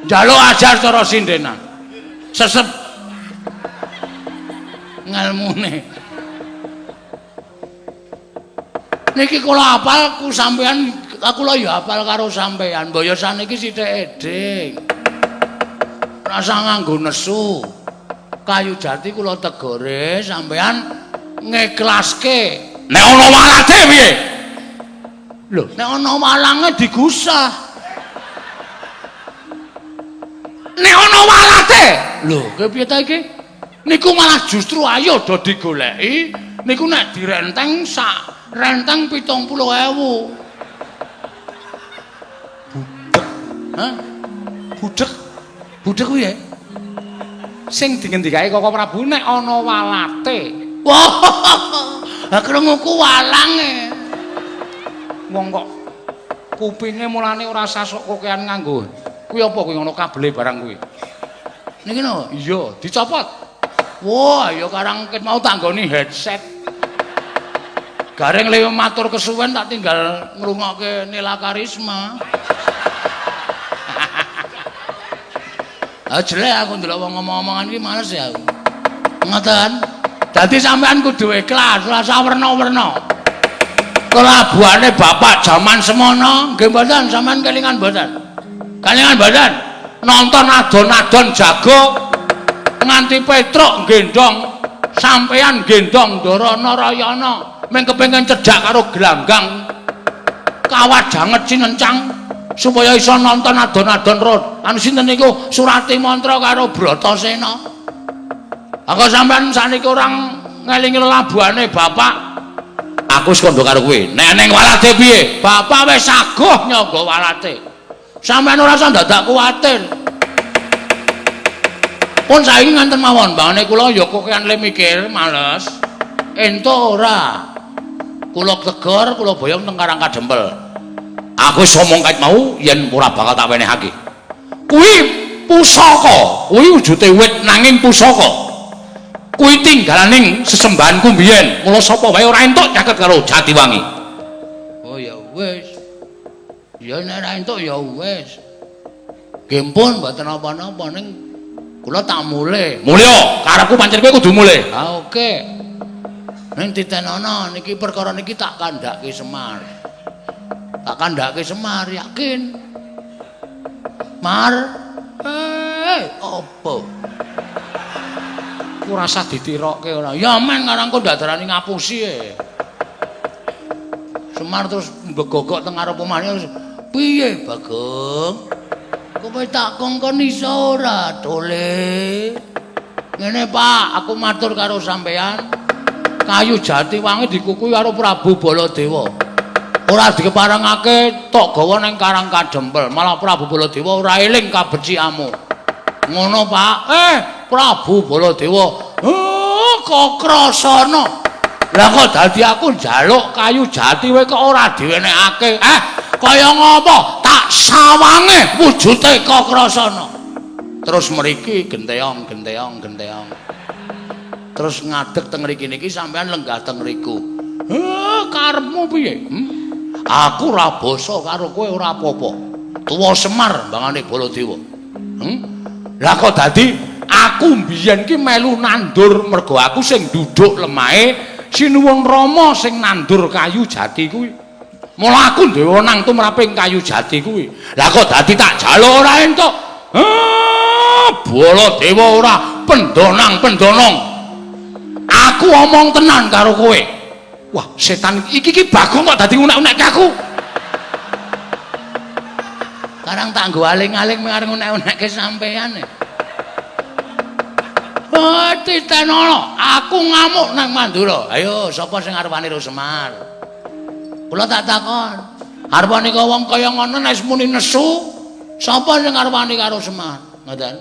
Njaluk ajar cara sindenan. Sesep ngelmune. Niki kula apal ku sampean, kula ya apal karo sampean. Mbok ya saniki sithik eding. Rasa nganggo nesu. Kayu jati kula tegore sampean ngeklaske. Nek ana walate piye? Lho, nek ana walange digusah. Nek ana walate? Lho, kepiye ta iki? Niku malah justru ayo do digoleki. Niku nek direnteng sak renteng 70.000. Budek. Hah? Budek. Budek kuwi ya? Sing dingendikake Koko Prabu nek ana walate. Wah. Ha krunguku walange. Wong kok kupinge mulane ora sasok kokean nganggo. Kuwi apa kuwi ngono kabele barang kuwi? Niki napa? Iya, dicopot. Wah, ya karang ket mau tak nggoni headset. Gareng le matur kesuwen tak tinggal ngrungokke Nela Karisma. Ah jelek aku ndelok wong ngomong-ngomongan iki males ya aku. Ngoten. Dadi sampean kudu ikhlas, ora usah werna-werna. Kelabuhane bapak jaman semono, nggih mboten sampean kelingan mboten? Kelingan mboten? Nonton adon-adon jago nganti Petruk gendong, sampean gendong Ndara Narayana, mung kepengin cedhak karo gelanggang kawat janget cinencang supaya iso nonton adon-adon rod. Anu sinten niku Surati Mantra karo Bratasena. Aku sampean saniki orang ngelingi labuhane bapak. Aku wis kandha karo kowe. Nek ning walate piye? Bapak wis saguh nyangga walate. Sampean ora usah dadak kuwatir. Pun saiki ngenten mawon, bangane kula ya kokean le mikir, males. Entuk ora? Kula tegur, kula boyong teng Karang Kadempel. Aku wis omong kait mau yen ora bakal tak wenehake. Kuwi pusaka, kuwi wujude wit nanging pusaka. Kuwi tinggalaning sesembahanku mbiyen. Mula sapa wae ora entuk caket karo Jatiwangi. Oh ya wis. Ya nek ora entuk ya wis. Nggih pun mboten napa-napa ning kula tak mulih. Mulih, karepku pancen kowe kudu mulih. Ha oke. Ning titenono niki perkara niki tak kandhake Semar. Tak kandhake Semar yakin. Mar, apa? Ora usah ditirokke ora. Ya men karang kok ndadarani ngapusi e. Semar terus mbegogok teng ngarep omahe. Piye, Bagong? Kowe tak kongkon iso ora, Tole? Ngene, Pak, aku matur karo sampean. Kayu jati wangi dikukuhi karo Prabu Baladewa. Ora dikeparengake tok gawa ning Karang Kadempel, malah Prabu Baladewa ora eling kabecikanmu. Ngono, Pak. Prabu Baladewa, Kokrasana. Lah kok dadi aku njaluk kayu jati wae kok ora diwenehake. Kaya ngopo? Tak sawange wujude Kokrasana. Terus mriki genteong, genteong, genteong. Terus ngadeg teng mriki niki sampean lenggah teng mriku. Karepmu piye? Aku ora basa karo kowe ora apa-apa. Tuwa Semar mbangane Baladewa. Lah kok dadi aku mbiyen ki melu nandur mergo aku sing duduk lemahe Sinuwun Rama sing nandur kayu jati kuwi. Mula aku duwe wenang tumraping kayu jati kuwi. Lah kok dadi tak jaluk ora entuk. Baladewa ora pendonang-pendonong. Aku omong tenan karo kowe. Wah, setan iki ki Bagong kok dadi unek-unekke aku. Karang tak nggo aling-aling arep unek-unekke sampean. Oh, titenono, aku ngamuk nang Mandura. Ayo, sapa sing arep wani karo Semar? Kula tak takon. Arep nika wong kaya ngono nek muni nesu, sapa sing arep wani karo Semar? Ngoten.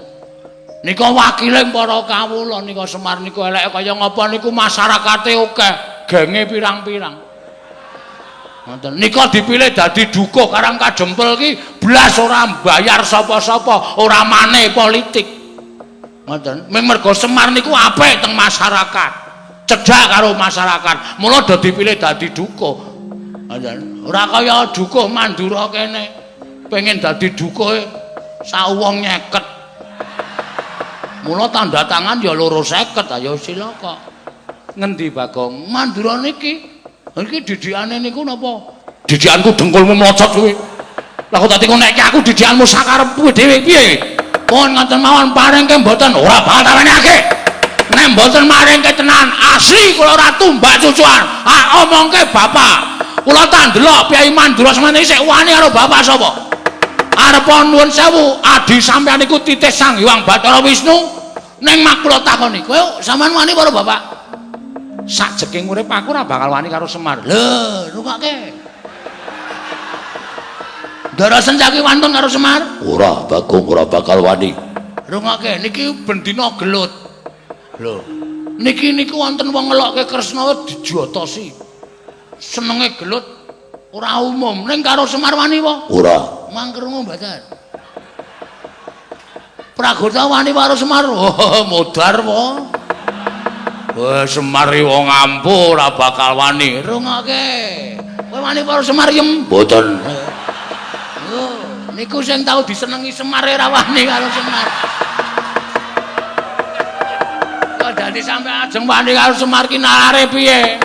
Nika wakile para kawula nika Semar niku eleke kaya ngapa niku masyarakate akeh, genge pirang-pirang. Ngoten. Nika dipilih dadi dukuh Karang Kadempel ki blas ora mbayar sapa-sapa, ora mane politik. Ngoten. Ming mergo Semar niku apik teng masyarakat. Cedhak karo masyarakat. Mula do dipilih dadi dukuh. Ngoten. Ora kaya dukuh Mandura kene. Pengen dadi dukuhe Sawong nyeket. Mula tanda tangan ya 250, ayo silaka. Ngendi Bagong? Mandura niki. Iki didikane niku napa? Didikanku dengkulmu mlocot kuwi. Lah kok dadi ngonekke aku didikanmu sakarepku dhewe piye? Pun ngoten mawon paringke mboten ora bakal tawenake. Nek mboten maringke tenan asli kula ora tumbak cucuan. Ah omongke bapak. Kula tak ndelok Kyai Mandura semene isih wani karo bapak sapa? Arep nuwun sewu, adi sampeyan iku titih Sang Hyang Bathara Wisnu. Ning mak kula takoni, kowe sampeyan wani karo bapak? Sakjeking urip aku ora bakal wani karo Semar. Lho, rungokke. Ndara Sencaki wantun karo Semar? Ora, Bagong ora bakal wani. Rungokke niki bendina gelut. Lho, niki niku wonten wong ngelokke Kresna dijotosi. Senenge gelut ora umum. Ning karo Semar wani apa? Ora. Mangkrungu mboten. Pragota wani karo Semar? Oh, modar po. Wah, Semar iki wong ampuh ora bakal wani. Rungokke. Kowe wani karo Semar yem? Mboten. Oh, niku sing tau disenengi Semar ora wani karo Semar. Kok dadi sampe ajeng wani karo Semar ki nalare piye?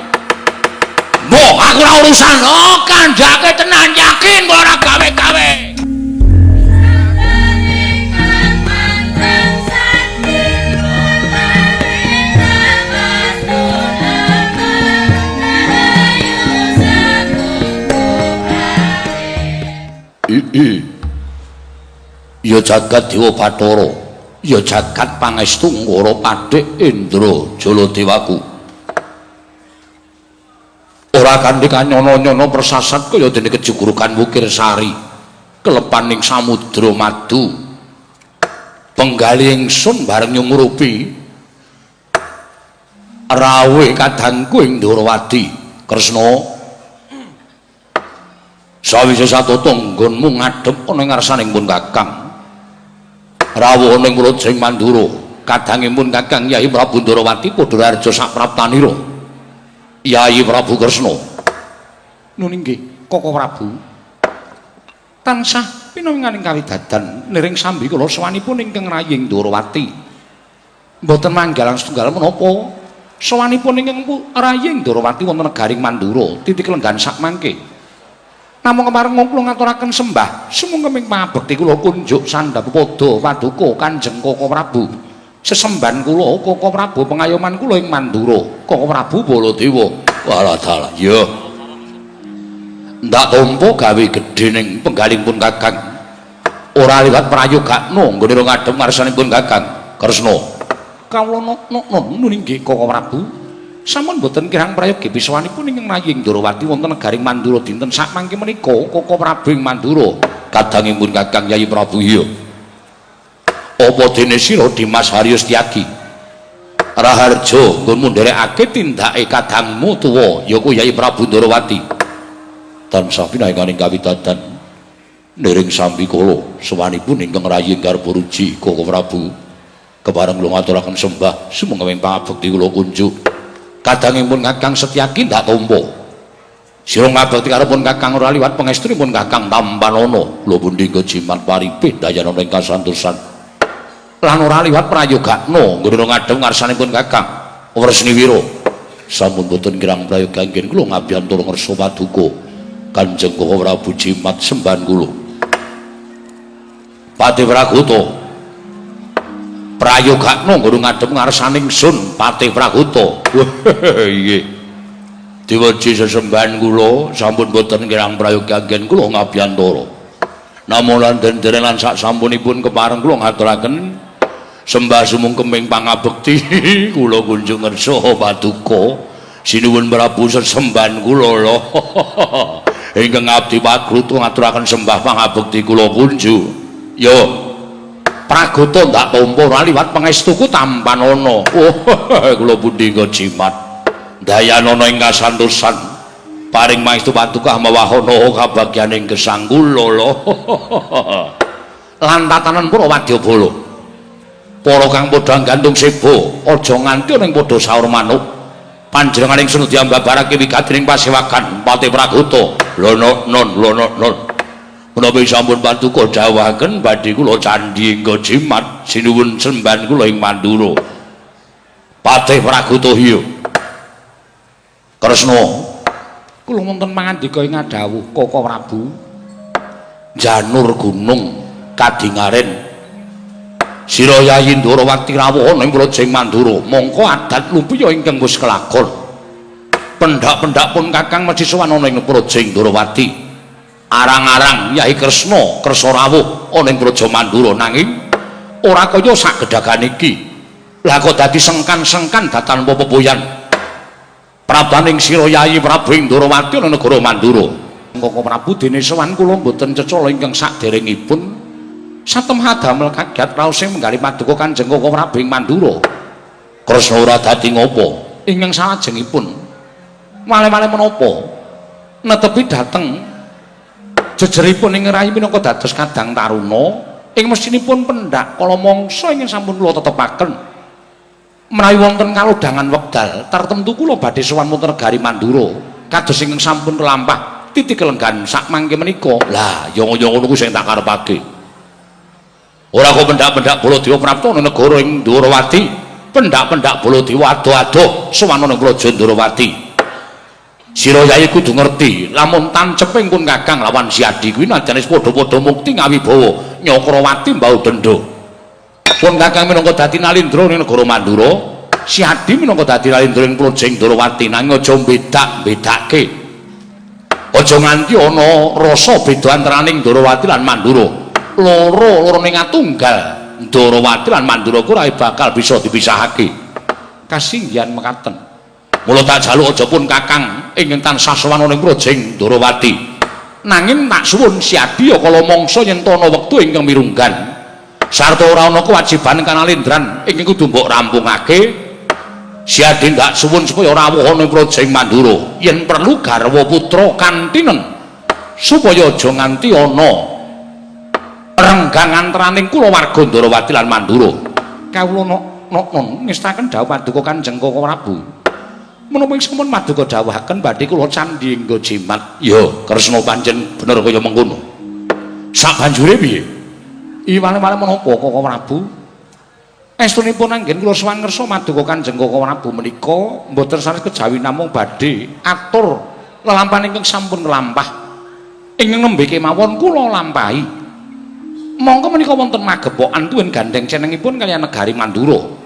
Mbok, aku ora urusan. Oh, kandhake tenan yakin kok ora gawe-gawe. Ya jagat Dewa Bathara, ya jagat pangestu Ngara Padhek Indra Jaladewaku. Ora kanthi kanyono-nyono persasat kaya dene kejugurukan Wukir Sari, kelepaning samudra madu. Penggali ingsun bareng nyumurupi rawuh kadangku ing Ndorowati. Kresna, sawise satata nggonmu ngadhep ana ing ngarsaning pun Kakang. Rawuh ana ing Mrojeng Mandura, kadangipun Kakang Yai Prabu Ndorowati padha raharja sapraptanira. Yai Prabu Kresna. Nun inggih, Koko Prabu. Tansah pinanganing kawidadan niring sambi kula sowanipun ingkang raying Ndorowati. Mboten manggalang setunggal menapa sowanipun ingkang raying Ndorowati wonten negaring Mandura, titik lenggan sakmangke. Namung kemareng kula ngaturaken sembah sumangga pangabekti kula kunjuk sandhap pada paduka Kanjeng Koko Prabu. Sesembahan kula Koko Prabu pengayoman kula ing Mandura. Koko Prabu Baladewa. Walah dalah, ya. Ndak tampa gawe gedhe ning penggalipun Kakang. Ora liwat prayogakno nggone ngadhep ngarsanipun Kakang Kresna. Kawula nun inggih Koko Prabu. Sampun boten kirang prayogi pisawanipun ingkang raying Ndorowati wonten negaring Mandura dinten sakmangke menika Koko Prabu ing Mandura. Kadangipun Kakang Yai Prabu iya. Apa dene sira Dimas Haryo Setyaki? Raharja nggonmu nderekake tindake kadangmu tuwa ya kuwi Yai Prabu Ndorowati. Tansah pinanganing kawidadan niring sambi kula sowanipun ingkang raying Garbaruji Koko Prabu. Kepareng kula ngaturaken sembah sumangga ing pangabekti kula kunjuk. Kadangipun Kakang Setyaki ndak tampa. Sira ngabekti karo pun Kakang ora liwat pangestunipun Kakang tampanana. Kula pundi jimat paripih dayanana ing kasantosan. Lan ora liwat prayogakna nggone ngadhep ngarsanipun Kakang Wresniwira. Sampun boten kirang prayoga anggen kula ngabiyantara ngersa paduka Kanjeng Koko Prabu jimat sembahan kula. Patih Pragota prayogakna nggone ngadhep ngarsaning sun Patih Pragota. Nggih. Diweji sesembahan kula sampun boten kirang prayoga anggen kula ngabiyantara. Namung lan dereng lan sak sampunipun kepareng kula ngaturaken sembah sumungkeming pangabekti kula kunjung ngersa paduka sinuwun Prabu sesembahan kula lho. Ingkang abdi pagrutu ngaturaken sembah pangabekti kula kunjung. Yo Pragota ndak tampa ora liwat pangestuku tampanana. Oh, kula pundi jimat dayanana ing kasantosan paring pangestu paduka mawahana kabagyaning gesang kula lho. Lan tatanan para wadyabala, para kang padha gantung seba aja nganti ana ing padha saur manuk. Panjenengan ingsun diambabarake wigatining pasewagan Patih Pragota. Lho non lho non. Menawi sampun paduka dawuhaken badhe kula candhi engga jimat sinuwun semban kula ing Mandura. Patih Pragotohiya. Kresna, kula wonten pangandika ing ngadhawuh Koko Prabu. Janur gunung kadingaren sira Yayi Ndorowati rawuh ana ing Prajing Mandura, mongko adat lumpiya ingkang wis kelakon. Pendak-pendak pun Kakang mesti sowan ana ing Prajing Ndorowati. Arang-arang Yai Kresna kersa rawuh ana ing Praja Mandura, nanging ora kaya sak gedhagan iki. Lah kok dadi sengkan-sengkan datan pepoyan prabaning sira Yayi Prabu ing Ndorowati ana negara Mandura. Koko Prabu, dene sowan kula mboten cecala ingkang saderengipun satemah damel kagiat raose menggali paduka Kanjeng Koko Prabu ing Mandura. Kresna ora dadi ngopo? Ingkang salajengipun wale-wale menapa netepi dhateng jejeripun ing rayi minangka dados kadang taruna ing mestinipun pendak kala mangsa ingkang sampun kula tetepaken. Menawi wonten kalodhangan wekdal tartemtu kula badhe sowan wonten negari Mandura kados ingkang sampun kelampah titik kelenggan sak mangke menika. Lah ya ngono kuwi sing tak karepake. Ora kok pendak-pendak Baladewa prapta ana negara ing Ndorowati, pendak-pendak Baladewa ado-ado sowan ana Praja Ndorowati. Sira Yayi kudu ngerti, lamun tanceping pun Kakang lawan Siadi kuwi najan wis padha-padha mukti ngawibawa Nyakrawati mbau denda. Pun Kakang minangka dadi nalindra ning negara Mandura, Siadi minangka dadi nalindra ing Praja Ndorowati, nanging aja bedak-bedake. Aja nganti ana rasa beda antaraning Ndorowati lan Mandura. Loro-lorone ngatunggal, Ndorowati lan Mandura ku ora bakal bisa dipisahake. Kasinggihan mekaten. Mula tak jaluk aja pun Kakang ingkang tansah sowan ana ing Praja Ndorowati. Nanging tak suwun Siadi ya kala mangsa yen ana wektu ingkang mirunggan. Sarta ora ana kewajiban kanalindran ingkang kudu mbok rampungake. Siadi ndak suwun supaya rawuh ana ing Praja Mandura. Yen perlu garwa putra kantinen supaya aja nganti ana renggang antaraning kulawarga Ndorowati lan Mandura. Kawula nok ngestaken dawuh paduka Kanjeng Koko Prabu. Menapa sampun paduka dawuhaken badhe kula candhi engga jimat. Ya, Kresna pancen bener kaya mengkono. Sabanjure piye? Iwale-wale menapa Koko Prabu? Estunipun anggen kula sowan ngersa maduka Kanjeng Koko Prabu menika mboten sanes kejawi namung badhe atur lelampahan ingkang sampun kelampah. Ingkang nembe kemawon kula lampahi. Mongko menika wonten magepokan tuwin gandheng cenengipun kaliyan negari Mandura.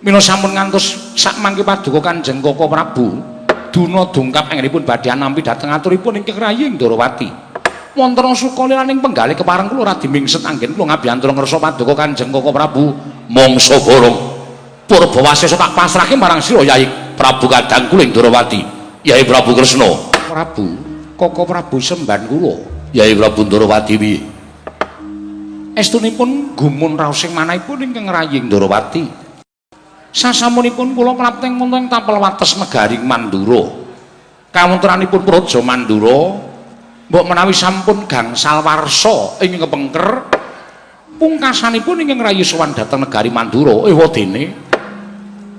Mila sampun ngantos sakmangke paduka Kanjeng Koko Prabu duna dungkap anggenipun badhe anampi dhateng aturipun ingkang rayi Ndorowati. Wonten suka lilaning penggalih kepareng kula radi mingset anggen kula ngabiyantara ngersa paduka Kanjeng Koko Prabu. Mangsa borong Purbawasesa tak pasrahke marang sira Yai Prabu kadang kula ing Ndorowati. Yai Prabu Kresna. Prabu, Koko Prabu semban kula. Yai Prabu Ndorowati piye? Estunipun gumun raos sing manahipun ingkang rayi Ndorowati. Sasampunipun kula prapteng wonten tapel wates negari Mandura. Kawontenanipun Praja Mandura mbok menawi sampun gangsal warsa ing kepengker pungkasanipun ingkang rayi sowan dhateng negari Mandura. Ewadene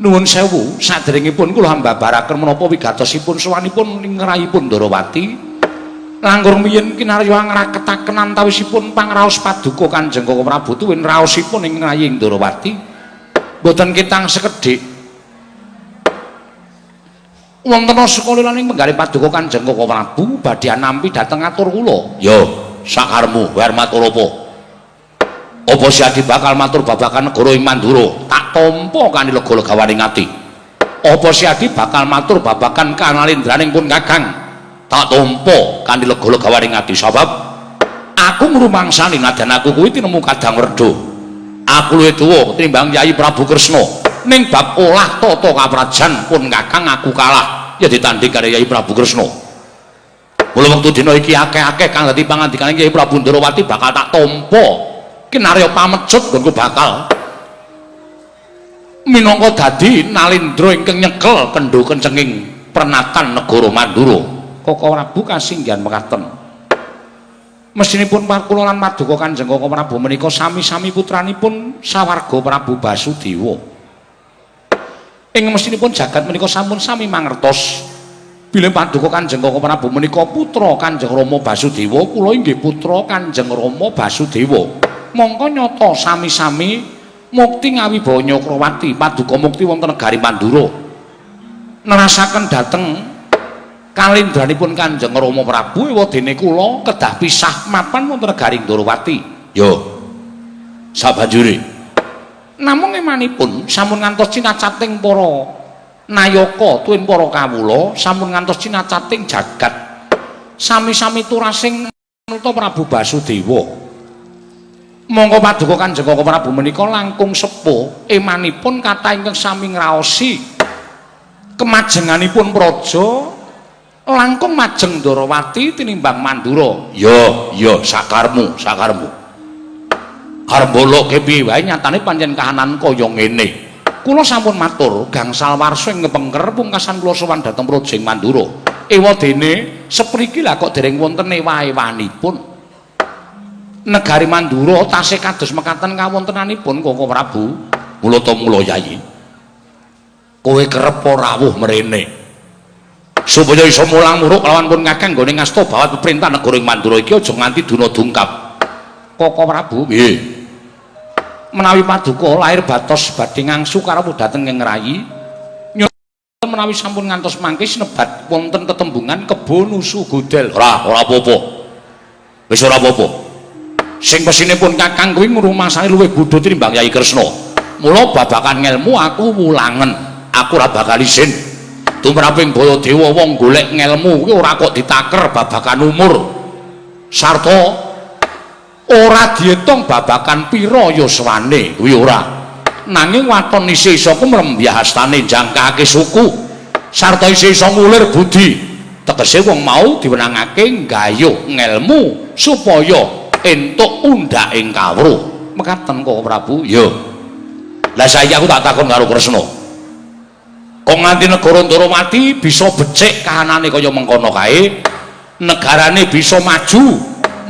nuwun sewu saderengipun kula hambabaraken menapa wigatosipun sowanipun ing rayipun Ndorowati langkung rumiyin kinarya ngraketaken antawisipun pangraos paduka Kanjeng Koko Prabu tuwin raosipun ing rayi Ndorowati. Mboten ketang sekedhik wonten sekolilaning penggalih paduka Kanjeng Koko Prabu badhe anampi dhateng atur kula. Ya, sakarmu wer matur apa? Apa Siadi bakal matur babagan negara ing Mandura? Tak tampa kanthi lega-legawaning ati. Apa Siadi bakal matur babagan kanalindraning pun Kakang? Tak tampa kanthi lega-legawaning ati sebab aku ngrumangsani nadyan aku kuwi tinemu kadang werda. Aku luwih tuwa tinimbang Yai Prabu Kresna. Ning bab olah tata kaprajan pun Kakang aku kalah ya ditanding karo Yai Prabu Kresna. Mula wektu dina iki akeh-akeh kang dadi pangandikane Yai Prabu Ndorowati bakal tak tampa. Kinarya pamecut nggonku bakal minangka dadi nalindra ingkang nyekel kendho kencenging prenatan negara Mandura. Koko Prabu kasinggihan mekaten. Mestinipun kula lan paduka Kanjeng Koko Prabu menika sami-sami putranipun sawarga Prabu Basudewa. Ing mestinipun jagat menika sampun sami mangertos Bilih paduka Kanjeng Kaka Prabu menika putra Kanjeng Rama Basudewa, kula inggih putra Kanjeng Rama Basudewa. Mongko nyata sami-sami mukti ngawibawa Nyakrawati, paduka mukti wonten negari Mandura. Nerasaken dhateng kalendranipun Kanjeng Rama Prabu, ewadene kula kedah pisah mapan wonten negari Ndorowati. Yo. Sabanjure namung emanipun sampun ngantos cinacating para nayaka tuwin para kawula, sampun ngantos cinacating jagat sami-sami turasing nata Prabu Basudewa. Monggo paduka Kanjeng Kaka Prabu menika langkung sepuh, emanipun kathah ingkang sami ngraosi kemajenganipun praja langkung majeng Ndorowati tinimbang Mandura. Yo, yo sakarmu, sakarmu. Arep mbolokke piye wae nyatane pancen kahanan kaya ngene. Kula sampun matur gangsal warsa ing kepengker pungkasan kula sowan dhateng praja ing Mandura. Ewadene sepriki lah kok dereng wonten ewa-ewanipun. Negari Mandura tasih kados mekaten kawontenanipun, Kaka Prabu. Mula ta mula, Yayi. Kowe kerep rawuh mrene supaya iso mulang muruk lawan pun kakang nggone ngasta bawat peperintah negara ing Mandura iki aja nganti duna dungkap. Kaka Prabu, nggih. Menawi paduka lahir batos badhe ngangsu karawuh dhateng ing rayi, nyuwun menawi sampun ngantos mangke sinebat wonten tetembungan kebo nusu godel. Ora, ora apa-apa. Wis ora apa-apa. Sing pesinipun kakang kuwi ngrumasane luwih bodho tinimbang Yayi Kresna. Mula babakan ngelmu aku wulangen. Aku ora bakal isin. Tumraping Baladewa, wong golek ngelmu kuwi ora kok ditaker babakan umur. Sarta ora diitung babakan pira yuswane, kuwi ora. Nanging waton isih iso kumrembyah astane, jangkahake suku, sarta isih iso ngulir budi. Tegese wong mau diwenangake nggayuh ngelmu supaya entuk undhaking kawruh. Mekaten, Kaka Prabu. Ya. Lah, saiki aku tak takon karo Kresna. Kok nganti negara Ndorowati bisa becik kahanane kaya mengkono kae, negarane bisa maju,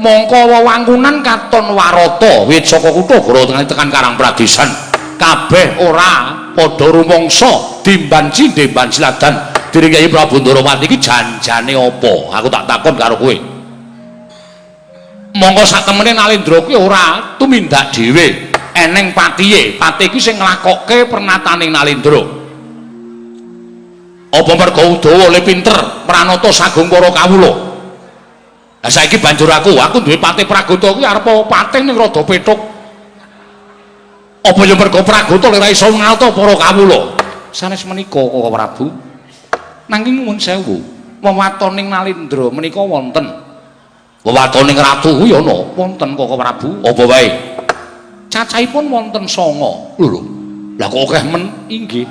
mongko wewangunan katon warata wit saka kutha gara tekan Karang Pradesan kabeh ora padha rumangsa dimban cindhe siladan dening Kyai Prabu Ndorowati iki janjane apa? Aku tak takon karo kowe. Mongko sak temene Nalendra kuwi ora tumindak dhewe, eneng patihe. Patih iki sing nglakokke pernatane Nalendra. Apa merga Udawa le pinter pranata sagung para kawula? Lah, saiki banjur aku duwe patih Pragota kuwi arep patih ning rada pethuk. Apa ya merga Pragota ora iso ngalta para kawula? Sanes menika, Kaka Prabu. Nanging nuwun sewu, wewatoning Nalendra menika wonten. Wewatoning ratu kuwi ana? Wonten, Kaka Prabu. Apa wae? Cacahipun wonten 9. Lho lho. Lah, kok akeh men? Inggih.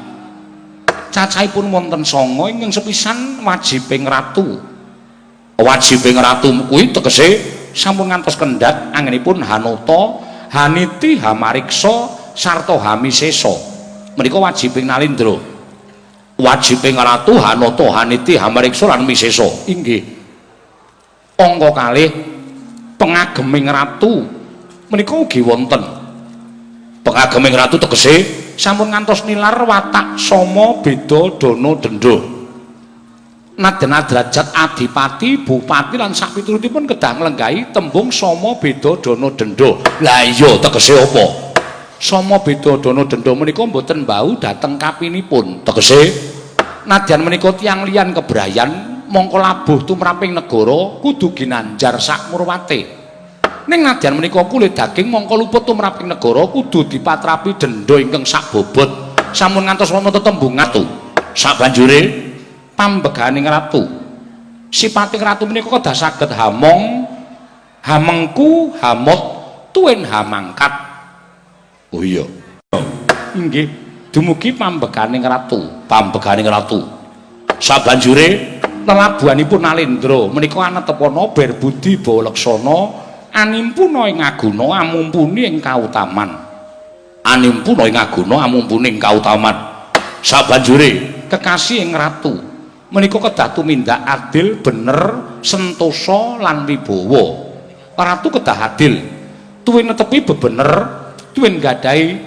Cacahipun wonten 9, ingkang sepisan wajibing ratu. Wajibing ratu kuwi tegese sampun ngantos kendhat anggenipun Hanata, Haniti, Hamariksa sarta Hamisesa. Menika wajibing Nalendra. Wajibing ratu Hanata, Haniti, Hamariksa lan Misesa. Inggih. Angka kalih, pengageming ratu menika ugi wonten. Pengageming ratu tegese sampun ngantos nilar watak sama beda dana denda. Nadyan derajat adipati, bupati lan sakpiturutipun kedah nglenggahi tembung sama beda dana denda. Lah iya, tegese apa? Sama beda dana denda menika mboten mbau dhateng kapinipun. Tegese nadyan menika tiyang liyan kebrayan, mongko labuh tumraping negara kudu ginanjar sak murwate. Ning nadyan menika kulit daging, mongko luput tumraping negara kudu dipatrapi denda ingkang sak bobot. Sampun ngantos wonten tetembungan tu. Sabanjure pambeganing ratu. Sipating ratu menika kedah saged hamong, hamengku, hamot, tuwin hamangkat. Oh iya. Inggih, dumugi pambeganing ratu, pambeganing ratu. Sabanjure lelabuhanipun Nalendra menika anetepana ber budi bawa laksana, animpuna ing aguna, amumpuni ing kautaman. Animpuna ing aguna, amumpuni ing kautaman. Sabanjure kekasih ing ratu menika kedah tumindak adil, bener, sentosa lan wibawa. Ratu kedah adil, tuwin netepi bebener, tuwin gadahi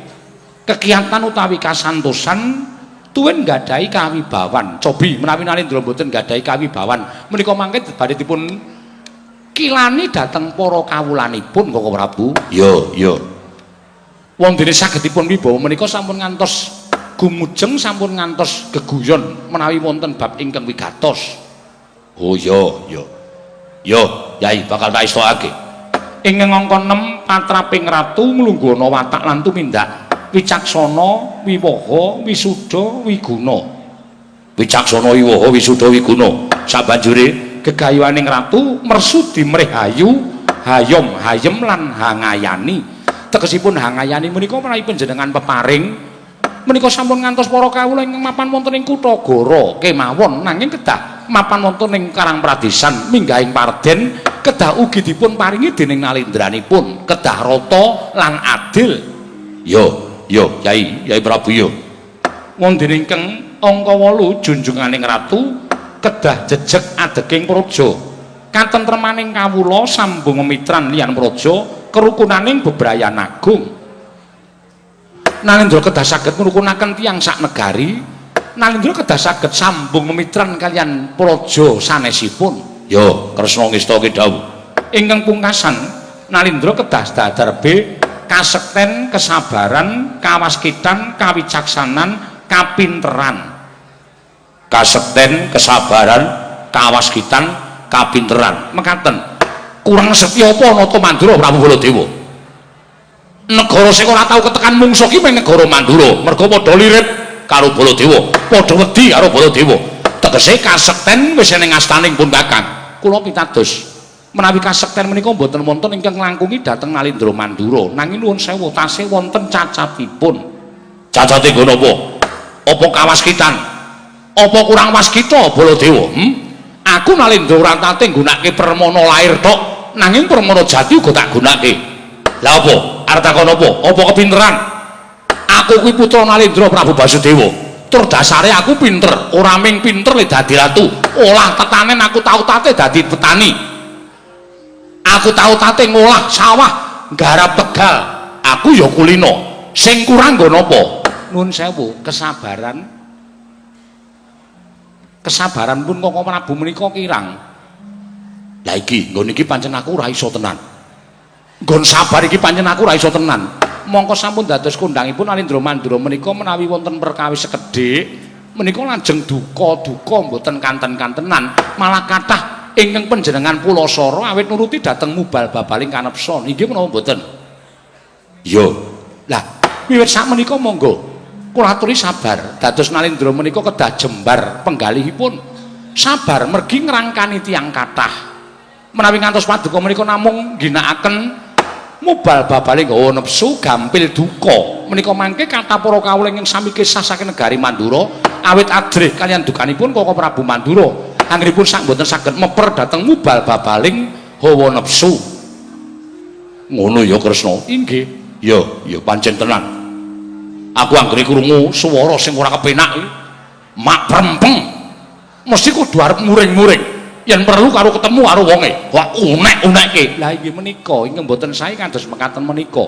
kekiyatan utawi kasantosan. Tuwin nggadahi kawibawan. Cobi menawi Nalendra mboten nggadahi kawibawan, menika mangke badhe dipun kilani dhateng para kawulanipun, Koko Prabu. Yo, yo. Wong dene sagedipun wibawa menika sampun ngantos gumujeng, sampun ngantos geguyon menawi wonten bab ingkang wigatos. Oh yo, yo. Yo, Yai bakal tak estokake. Ingkang angka 6 patraping ratu nglungguhana watak lan tumindak wicaksana, wiwaha, wisuda, wiguna. Wicaksana, wiwaha, wisuda, wiguna. Sabanjure gegayuhaning ratu mersudi mrih hayu, hayom, hayem lan hangayani. Tegesipun hangayani menika menawi panjenengan peparing menika sampun ngantos para kawula ingkang mapan wonten ing kutha Goro kemawon, nanging kedah mapan wonten ing Karang Pradesan minggahing parden kedah ugi dipun paringi dening nalendranipun, kedah rata lan adil. Yo, yo, Yai, Yai Prabu yo. Wonten ingkang angka 8 junjunganing ratu kedah jejeg adeging praja, katentremaning kawula sambung mitran liyan praja, kerukunaning bebrayan agung. Nalendra kedah saged ngrukunaken tiyang sak negari. Nalendra kedah saged sambung mitran kaliyan praja sanesipun. Yo, Kresna ngestake dawuh. Ingkang pungkasan Nalendra kedah dadarbe kasekten, kesabaran, kawaskitan, kawicaksanan, kapinteran. Kasekten, kesabaran, kawaskitan, kapinteran. Mekaten. Kurang setya apa Nata Mandura Prabu Baladewa? Negara sing ora tau ketekan mungsuh ki mung negara Mandura, merga padha lirip karo Baladewa, padha wedi karo Baladewa. Tegese kasekten wis ning astaning pun Kakang. Kula pitados, menawi kasekten menika mboten wonten ingkang nglangkungi dhateng Nalendra Mandura, nanging nuwun sewu tasih wonten cacatipun. Cacate nggo napa? Apa kawaskitan? Apa kurang waskita Baladewa? Hmm? Aku Nalendra ora tate nggunakake permana lair tok, nanging permana jati uga tak gunake. Lah apa? Arep takon apa? Apa kepinteran? Aku kuwi putra Nalendra Prabu Basudewa. Tur dasare aku pinter, ora ming pinter le dadi ratu. Olah tetanen aku tau tate dadi petani. Aku tau tate ngolah sawah, nggarap tegal. Aku ya kulino. Sing kurang nggo napa? Nuwun sewu, kesabaran. Kesabaran pun Koko Prabu menika kirang. Lah iki, nggon iki pancen aku ora iso tenan. Nggon sabar iki pancen aku ora iso tenan. Mongko sampun dados kondhangipun Nalendra Mandura menika menawi wonten perkawis sekedhik menika lajeng duka-duka mboten kanten-kantenan, malah kathah ingkang panjenengan pulasara awit nuruti dhateng mubal babaling kanepson. Inggih menapa mboten? Yo. Lah, wiwit sakmenika monggo kula aturi sabar. Dados Nalendra menika kedah jembar penggalihipun. Sabar mergi ngrangkani tiyang kathah. Menawi ngantos paduka menika namung ngginakaken mubal babaling hawa nepsu gampil duka menika mangke kathah para kawula ingkang sami kisah saking negari Mandura awit adrih kaliyan dukanipun Koko Prabu Mandura anggenipun sak mboten saged meper dhateng mubal babaling hawa nepsu. Ngono ya Kresna? Inggih. Ya, ya pancen tenan. Aku anggere krungu swara sing ora kepenak iki, mak prempeng. Mesti kudu arep muring-muring. Yen perlu karo ketemu karo wonge, wah unek-unekke. Lah inggih menika ingkang mboten sae kados mekaten menika.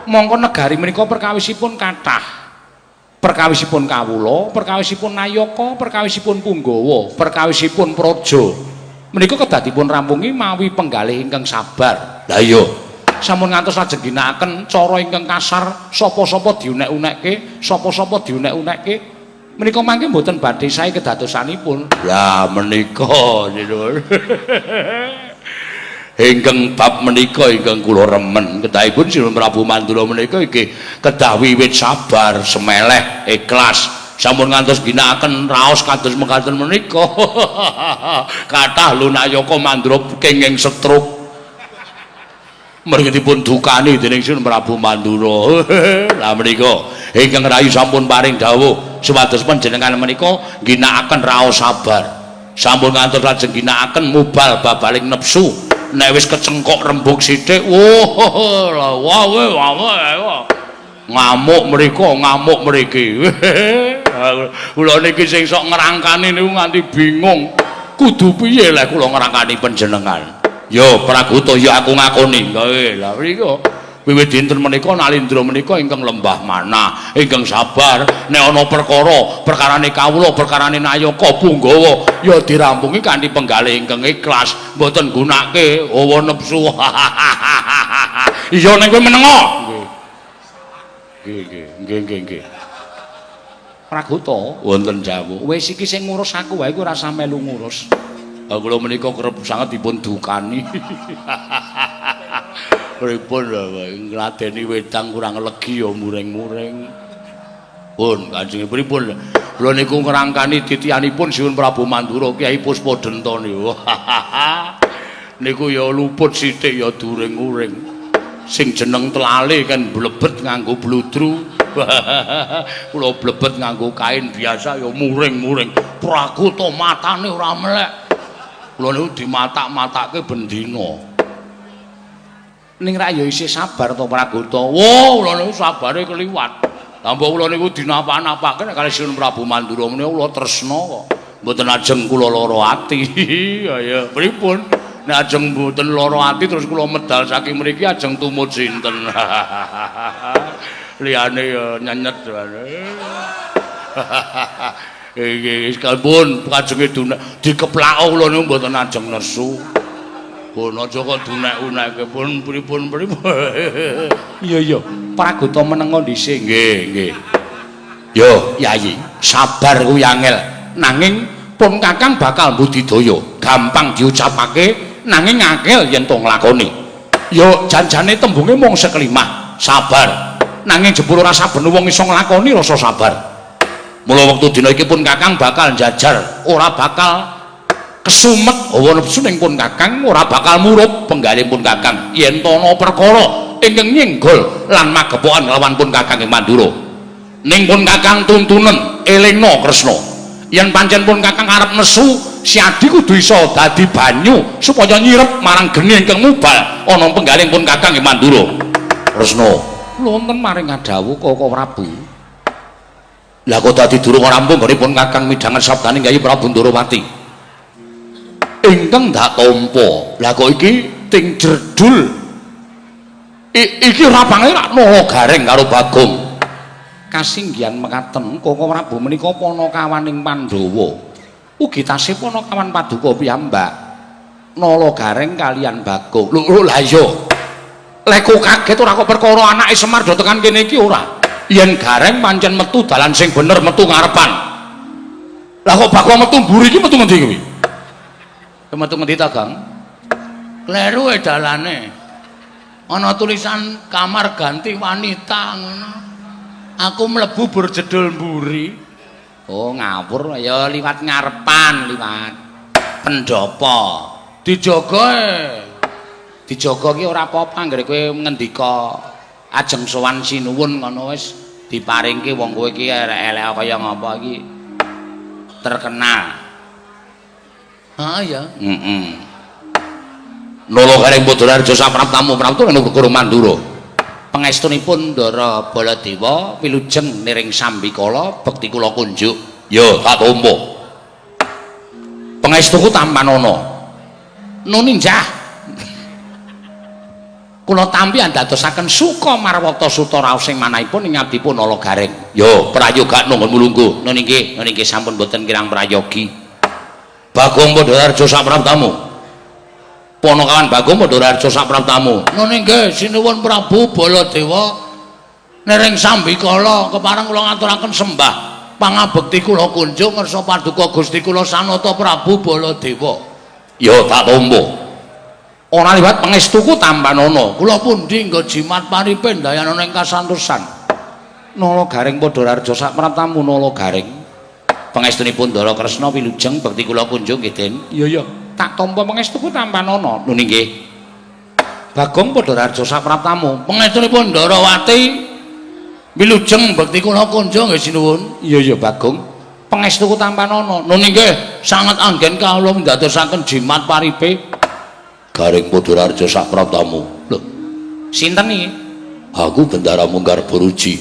Mongko negari menika perkawisipun kathah. Perkawisipun kawula, perkawisipun nayaka, perkawisipun punggawa, perkawisipun praja. Menika kedah dipun rampungi mawi penggalih ingkang sabar. Lah iya, sampun ngantos lajeng ginakaken cara ingkang kasar, sapa-sapa diunek-unekke, sapa-sapa diunek-unekke. Menika mangke mboten badhe sae kedadosanipun. Lah menika nyuwun. Ingkang bab menika ingkang kula remen, kedahipun Sinuwun Prabu Mandura menika inggih kedah wiwit sabar, semeleh, ikhlas. Sampun ngantos ginakaken raos kados mekaten menika. Kathah lho nayaka Mandura kenging stroke. Mriki dipun dukani dening Sinuwun Prabu Mandura. Lah menika ingkang rayi sampun paring dawuh supados panjenengan menika ngginakaken raos sabar. Sampun ngantos lajeng ginakaken mubal babaling nepsu. Nek wis kecengkok rembug sithik, wah, wah, wah, wah, ngamuk mriko, ngamuk mriki. Kula niki sing sok ngrangkani niku nganti bingung. Kudu piye lek kula ngrangkani panjenengan? Yo Pragoto, ya aku ngakoni. Gawe lah mriko. Wiwit dinten menika Nalindra menika ingkang lembah manah, ingkang sabar nek ana perkara, perkarane kawula, perkarane nayaka punggawa ya dirampungi kanthi penggalih ingkang ikhlas, mboten gunake hawa nepsu. Iya ning kowe menengo. Nggih. Nggih, nggih, nggih, nggih. Pragoto wonten jawuh. Wis iki sing ngurus aku wae ora usah melu ngurus. Kula menika kerep sanget dipun dukani. Pripun lho ngladeni wedang kurang legi ya muring-muring. Pun Kanjeng pripun? Kula niku ngrangkani titianipun Sinuwun Prabu Mandura Kyai Puspadenta niku. Niku ya luput sithik ya during-uring. Sing jeneng telale kan blebet nganggo bludru. Kula blebet nganggo kain biasa ya muring-muring. Pragoto matane ora melek. Kula niku dimatak-matake ben dina. Ning ra ya isih sabar to Pragoto. Wo, kula niku sabare keliwat. Lah mbok kula niku dinapa-napake nek kalih Sinuwun Prabu Mandura menika kula tresna kok. Mboten ajeng kula lara ati. Ayo, pripun? Nek ajeng mboten lara ati terus kula medal saking mriki ajeng tumut sinten? Liyane ya nyenyet. Iki pun kajenge dikeplak kula niku mboten ajeng nesu. Pun aja kok dunek-unekke pun pripun pripun. Iya iya, Pragoto menengo dhisik. Nggih, nggih. Yo, Yayi, sabar kuwi angel. Nanging pun Kakang bakal budidaya. Gampang diucapake nanging angel yen to nglakoni. Yo janjane tembunge mung sekelimah, sabar. Nanging jebul ora saben wong iso nglakoni rasa sabar. Mula wektu dina iki pun Kakang bakal njajar, ora bakal kesumet hawa nepsu ning pun Kakang, ora bakal murup penggalih pun Kakang yen to ana perkara ingkang nyenggol lan magepokan kelawan pun Kakang ing Mandura. Ning pun Kakang tuntunen elingna Kresna. Yen pancen pun Kakang arep nesu, Siadi kudu iso dadi banyu supaya nyirep marang geni ingkang mubal ana penggalih pun Kakang ing Mandura. Kresna, wonten maring ngadhawuh Koko Prabu. Lah kok dadi durung rampung pun Kakang midhanget sabdane Kyai Prabu Ndorowati. Ingkang ndak tampa. Lah kok iki ting jerdul. Iki ora pangeran Nala Gareng karo Bagong. Kasinggihan mekaten Koko Prabu menika panakawaning Pandhawa. Ugi tasih panakawan paduka piyambak. Nala Gareng kalian Bagong. Lho lha iya. Lek kok kaget ora kok perkara anake Semar do tekan kene iki ora. Yen Gareng pancen metu dalan sing bener metu ngarepan. Lah kok Bagong metu mburi iki metu ngendi kuwi? Metu ngendi ta, Gang? Kleru e dalane. Ana tulisan kamar ganti wanita ngono. Aku mlebu berjedul mburi. Oh, ngawur ya liwat ngarepan, liwat pendopo. Dijaga e. Dijaga ki ora apa-apa anggere kowe ngendika ajeng sowan sinuwun ngono wis diparingke wong kowe iki elek-elek kaya ngapa iki terkenal. Ah ya. Heeh. Nala Gareng Padharjo sapraptamu praptu lan Guru Mandura. Pangestunipun Ndara Baladewa wilujeng niring sambikala bekti kula kunjuk. Ya, tak tampa. Pangestuku tampanana. Nuni njah. Kula tampi andadosaken suka marwata suta raos sing manahipun ing abdipun Nala Gareng. Ya, prayogakno nggonmu lungguh. Nuni nggih, nuni nggih sampun boten kirang prayogi. Bagong Padharjo sapraptamu. Panakawan Bagong Padharjo sapraptamu. Nuni nggih, sinuwun Prabu Baladewa niring sambikala kepareng kula ngaturaken sembah pangabekti kula kunjuk ngersa paduka Gusti kula Sanata Prabu Baladewa. Ya, tak tampa. Ora liwat pangestuku tampanana. Kula pundi nggo jimat paripe ndayanana ing kasantosan. Nala Gareng Padharjo sapraptamu Nala Gareng. Pangestunipun Ndara Kresna wilujeng bekti kula kunjung nggih, Den. Iya iya, tak tampa pangestuku tampanana. Nuni nggih. Bagong Padharjo sapraptamu. Pangestunipun Ndarawati wilujeng bekti kula kunjung nggih sinuwun. Iya iya Bagong. Pangestuku tampanana. Nuni nggih, sanget anggen kawula ndadosaken jimat paripe. Gareng Padharjo sapraptamu. Lho, sinten iki? Aku Bendara Munggar Boruji.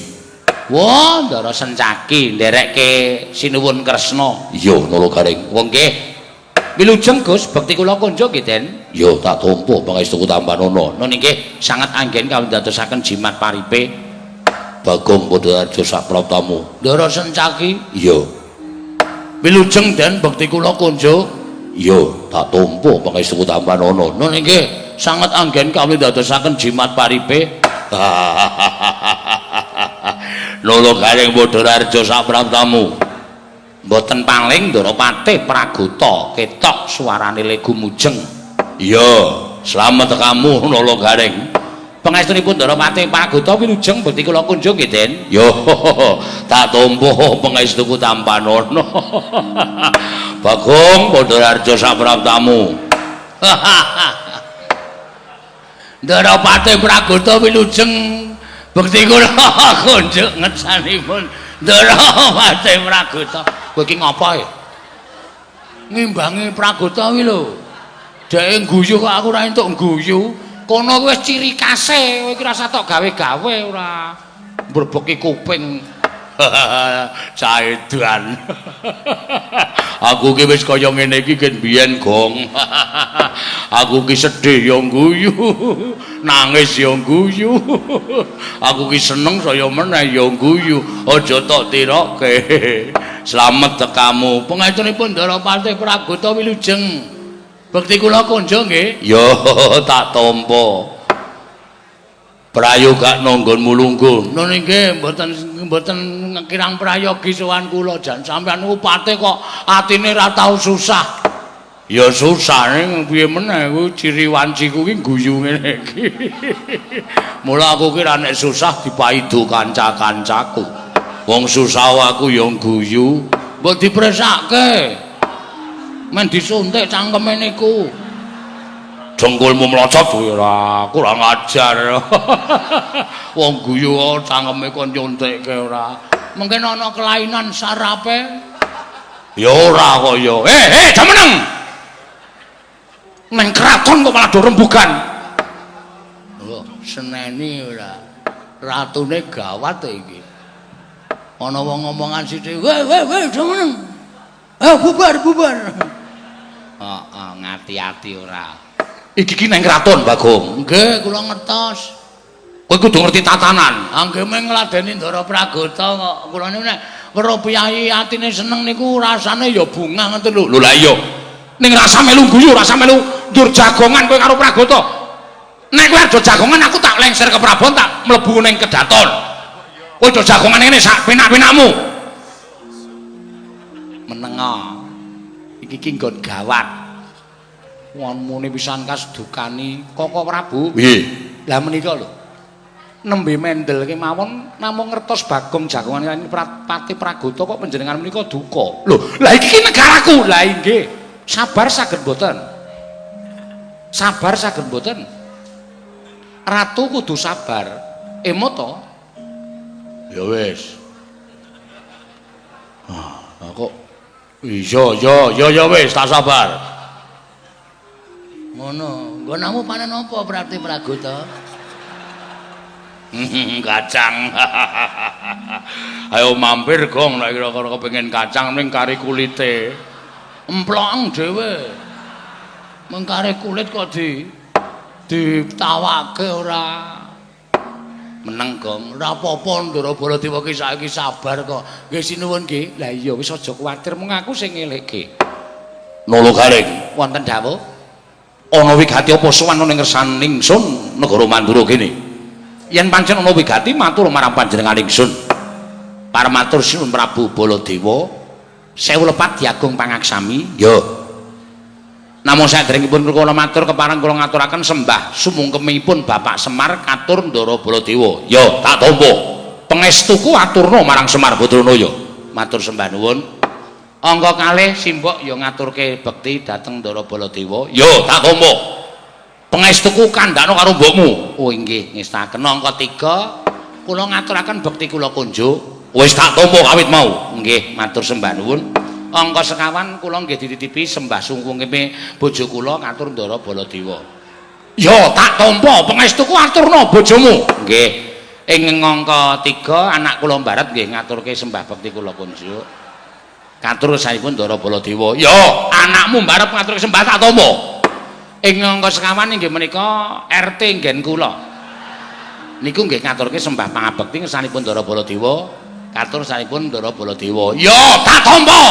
Wah, Ndara Sencaki nderekke Sinuwun Kresna. Iya, Nala Gareng. Wong nggih. Wilujeng Gus, bekti kula kunjuk nggih, Den. Ya tak tampa pangestuku tampanana. Nun inggih sanget anggen kawindadosaken jimat paripe. Bagong Padharjo sapraptamu. Ndara Sencaki? Iya. Wilujeng Den, bekti kula kunjuk. Iya, tak tampa pangestuku tampanana. Nun inggih sanget anggen kawindadosaken jimat paripe. Lolo Gareng Padharjo sapraptamu. Mboten paling Ndara Patih Pragota ketok suarane legu mujeng. Iya, slamet tekamu Nala Gareng. Pangestunipun Ndara Patih Pragota wilujeng bekti kula kunjung nggih, Den. Yo, tak tampa pangestuku tampanana. Bagong Padharjo sapraptamu. Ndara Patih Pragota wilujeng bekti kula kunjung ngersanipun Ndara Patih Pragota. Kowe iki ngapa ya? Ngimbangi Pragota kuwi lho. Dheke guyu kok aku ora entuk guyu. Kono kuwi wis ciri khase, kowe iki rasa tok gawe-gawe ora. Mbrebeki kuping. Caedan. Aku ki wis kaya ngene iki ken biyen, Gong. Aku ki sedih ya guyu, nangis ya guyu. Aku ki seneng saya meneh ya guyu. Aja tok tiroke. Slamet tekamu. Pangestunipun Ndara Patih Pragota wilujeng. Bekti kula kunjung nggih. Ya tak tampa. Prayoga nanggonmu lungguh. Nun inggih mboten mboten kirang prayogi sowan kula jan sampeyan niku patih kok atine ra tau susah. Ya susah ning piye meneh kuwi ciri wanciku ki guyu ngene iki. Mula aku ki ra nek susah dipaido kanca-kancaku. Wong susah aku ya guyu. Mbok dipresake. Men disuntik cangkeme niku. Dengkulmu mlocot kuwi ora kurang ajar. Wong guyu kok cangkeme kon nyuntikke ora. Mungkin ana kelainan sarape. Ya ora kok ya. Eh, aja meneng. Neng kraton kok malah do rembugan. Oh, seneni ora. Ratune gawat iki. Ana wong ngomongan sithik, "Weh, weh, weh, aja meneng." Eh, bubar, bubar. Heeh, ngati-ati ora. Iki ki nang kraton, Bagong. Nggih, kula ngertos. Kowe kudu ngerti tatanan. Ah nggih mung ngladeni Ndara Pragota kok. Kula niku nek weruh piyayi atine seneng niku rasane ya bungah ngoten lho. Lho lah iya. Ning rasa melu guyu, rasa melu ndur jagongan kowe karo Pragota. Nek kowe aja jagongan aku tak lengser ke Prabon tak mlebu ning kedaton. Kowe aja jagongan ngene sak penak-penakmu. Menenga. Iki ki nggon gawat. Wonmune pisan kas dukani Koko Prabu. Piye? Lah menika lho. Nembe mendel kemawon namung ngertos Bagong jagongan kaliyan Patih Pragota kok panjenengan menika duka. Lho, lah iki ki negaraku. Lah inggih. Sabar saged mboten? Sabar saged mboten? Ratu kudu sabar. Emot to? Ya wis. Ah, kok iya ya ya ya wis tak sabar. Ngono, nggonamu panen apa Prati Pragota? Kacang. Ayo mampir Gong nek kira-kira kepengin kacang ning kari kulite. Emplok dhewe. Mung kari kulit kok ditawake ora. Meneng Gong, ora apa-apa Ndara Baladewa ki saiki sabar kok. Nggih sinuwun nggih. Lah iya wis aja kuwatir mung aku sing ngelekke. Nolo Gareng, wonten dawuh. Ana wigati apa sowan ning ngersan ingsun negara Mandura kene? Yen pancen ana wigati matur marang panjenengan ingsun. Parmatur Sinuwun Prabu Baladewa, sewu lepat diagung pangaksami. Ya. Namung saderengipun kula matur kepareng kula ngaturaken sembah sumungkemipun Bapak Semar katur Ndara Baladewa. Ya, tak tampa. Pangestuku aturna marang Semar Badranaya. Matur sembah nuwun. Angka kalih simbok ya ngaturke bekti dhateng Ndara Baladewa. Ya, tak tampa. Pangestuku kandhakna karo mbokmu. Oh inggih, ngestaken. Angka 3 kula ngaturaken bekti kula kunjuk. Wis tak tampa kawit mau. Nggih, matur sembah nuwun. Angka sekawan kula nggih dititipi sembah sungkungime bojo kula ngatur Ndara Baladewa. Ya, tak tampa pangestuku aturna bojomu. Nggih. Ing angka 3 anak kula mbaret nggih ngaturke sembah bekti kula kunjuk. Katur saipun Ndara Baladewa. Yo, anakmu mbarep ngatur sembah tak tampa. Ing angka sekawan inggih menika RT nggen kula. Niku nggih ngaturke sembah pangabekti ngersanipun Ndara Baladewa. Katur saipun Ndara Baladewa. Yo, tak tampa.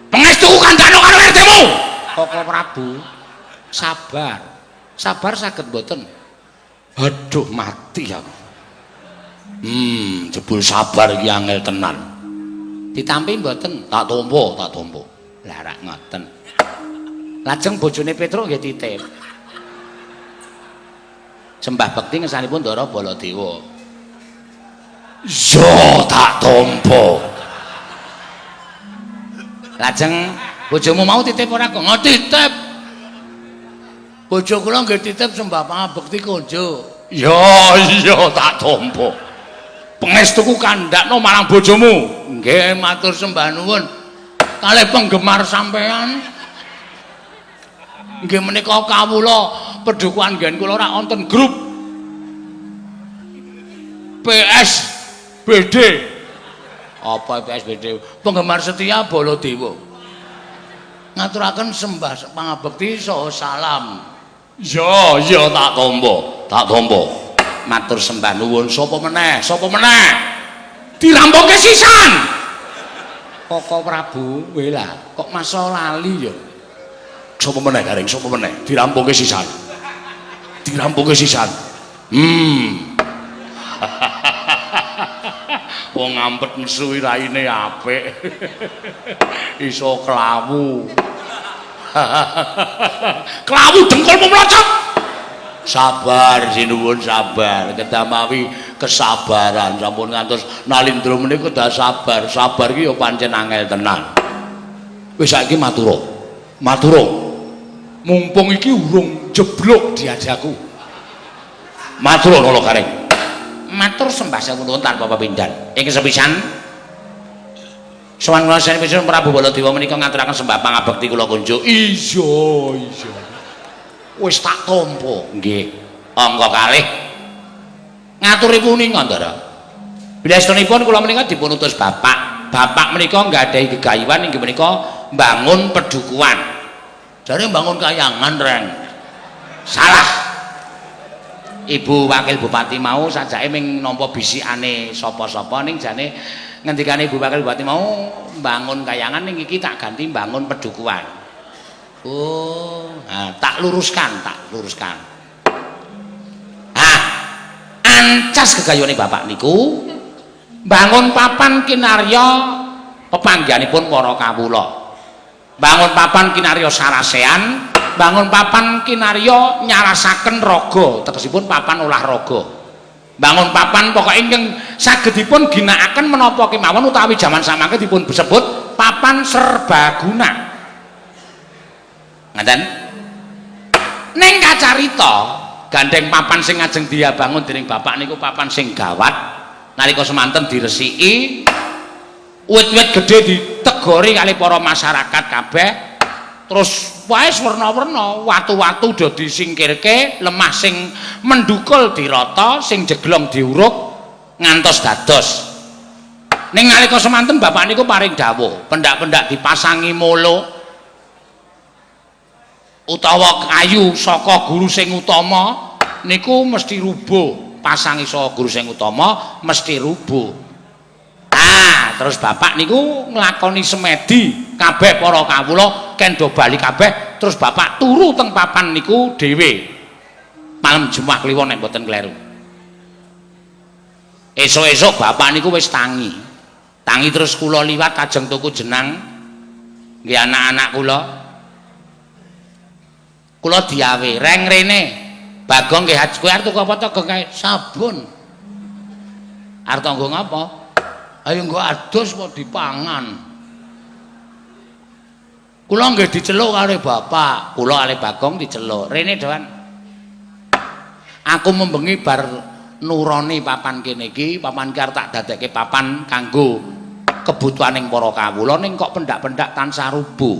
Pangestuku kandhano karo RT-mu. Koko Prabu, sabar. Sabar saged mboten? Aduh, mati aku. Jebul sabar iki angel tenan. Ditampi mboten? Tak tampa, tak tampa. Lah rak ngoten. Lajeng bojone Petruk nggih titip. Sembah bekti ngersanipun Ndara Baladewa. Yo, tak tampa. Lajeng bojomu mau titip ora kok? Oh, titip. Bojo kula nggih titip sembah pangabekti konjo. Ya iya tak tampa. Pangestuku kandhakno marang bojomu. Nggih, matur sembah nuwun. Kalih penggemar sampean. Nggih menika kawula pedukuhan nggen kula ora wonten grup PSBD. Apa PSBD? Penggemar setia Baladewa. Ngaturaken sembah pangabekti saha salam. Ya, ya tak tampa, tak tampa. Matur sembah nuwun. Sapa meneh? Sapa meneh? Dirampungke sisan. Koko Prabu, wela, kok masa lali ya? Sapa meneh Gareng? Sapa meneh? Dirampungke sisan. Dirampungke sisan. Wong ngampet nesu raine apik. Iso klawu. Klawu dengkulmu mlocot. Sabar sinuwun sabar, kedah mawi kesabaran sampun ngantos nalindra menika kedah sabar. Sabar iki ya pancen angel tenan. Wis saiki matura. Matura. Mumpung iki urung jeblok diajaku. Matur Nala Gareng. Matur sembah sewu nuwun tanpa pepindhan. Ing sepisan sowan kula saenipun Prabu Baladewa menika ngaturaken sembah pangabekti kula kunjuk. Iya, iya. Wis tak tampa. Nggih. Angka kalih ngaturi punika, Ndara. Bilestunipun kula menika dipun utus bapak. Bapak menika nggadhahi gegayuhan inggih menika mbangun pedukuhan. Jare mbangun kayangan, Reng. Salah. Ibu Wakil Bupati mau sajake ming nampa bisikane sapa-sapa ning jane ngendikane Ibu Wakil Bupati mau mbangun kayangan ning iki tak ganti mbangun pedukuhan. Oh, nah, tak luruskan, tak luruskan. Ah, ancas gegayuhane bapak niku bangun papan kinarya pepanggihanipun para kawula. Bangun papan kinarya sarasean, bangun papan kinarya nyarasaken raga, tegesipun papan olahraga. Bangun papan pokoke ingkang saged dipun ginakaken menapa kemawon utawi jaman samangke dipun sebut papan serbaguna. Ngaten? Ning kacarita, gandeng papan sing ngajeng dibangun dening bapak niku papan sing gawat. Nalika semanten diresiki, wit-wit gedhe ditegori kali para masyarakat kabeh. Terus wae werna-werna, watu-watu do disingkirke, lemah sing mendukul dirata, sing jeglong diuruk ngantos dados. Ning nalika semanten bapak niku paring dawuh, pendak-pendak dipasangi molo utawa kayu saka guru sing utama niku mesti rubuh. Pasangi saka guru sing utama mesti rubuh. Ah, terus bapak niku nglakoni semedi kabeh para kawula ken do bali kabeh, terus bapak turu teng papan niku dhewe. Malam Jumat Kliwon nek mboten kleru. Esuk-esuk bapak niku wis tangi. Tangi terus kula liwat kajeng tuku jenang nggih anak-anak kula. Kula diawe, "Reng rene." Bagong nggih kowe arep tuku apa to, Gong kae? Sabun. Arep nggo ngapa? Ayo nggo adus apa dipangan. Kula nggih diceluk karo bapak, kula kalih Bagong diceluk. "Rene, Doan. Aku membengi bar nuroni papan kene iki, papan ki arep tak dadekke papan kanggo kebutuhaning para kawula ning kok pendak-pendak tansah rubuh.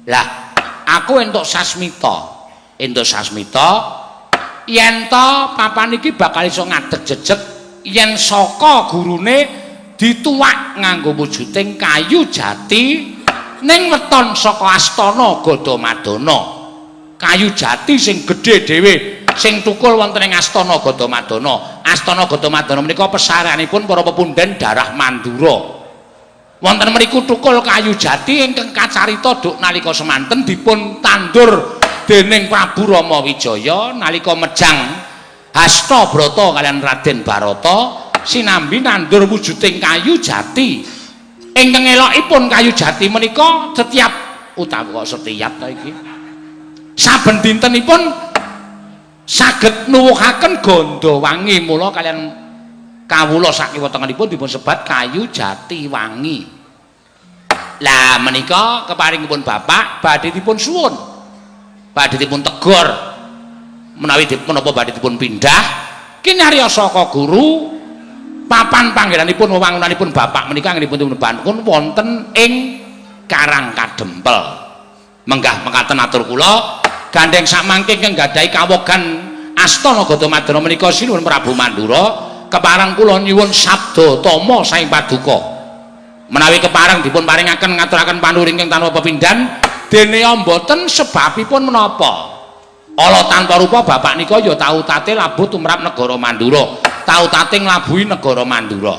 Lah, aku entuk sasmita. Entuk sasmita yen to papan iki bakal iso ngadeg jejeg yen saka gurune Dituwak nganggo wujuding kayu jati ning weton saka astana Gadamadana. Kayu jati sing gedhe dhewe sing tukul wonten ing astana Gadamadana. Astana Gadamadana menika pesareanipun para pepunden darah Mandura. Wonten mriku tukul kayu jati ingkang kacarita duk nalika semanten dipun tandur dening Prabu Rama Wijaya nalika mejang Hasta Brata kaliyan Raden Barata sinambi nandur wujuding kayu jati. Ingkang elokipun kayu jati menika setiap utawa kok setiap ta iki, saben dintenipun saged nuwuhaken gandha wangi. Mula kaliyan kawula sakiwa tengenipun dipun sebat kayu jati wangi. Lah menika keparingipun bapak badhe dipun suwun, badhe dipun tegor menawi dipun menapa badhe dipun pindah kinarya saka guru papan panggenanipun wewangunanipun bapak menika anggenipun dipun bangun wonten ing Karang Kadempel. Menggah mekaten atur kula, gandheng sakmangke ingkang gadahi kawogan astana Gadamadana menika Sinuwun Prabu Mandura, kepareng kula nyuwun sabda tama saking paduka. Menawi kepareng dipun paringaken ngaturaken panuwun ingkang tanpa pepindhan, dene mboten sebabipun menapa? Ala tanpa rupa bapak nika ya tau tate labuh tumrap negara Mandura, tau tate nglabuhi negara Mandura.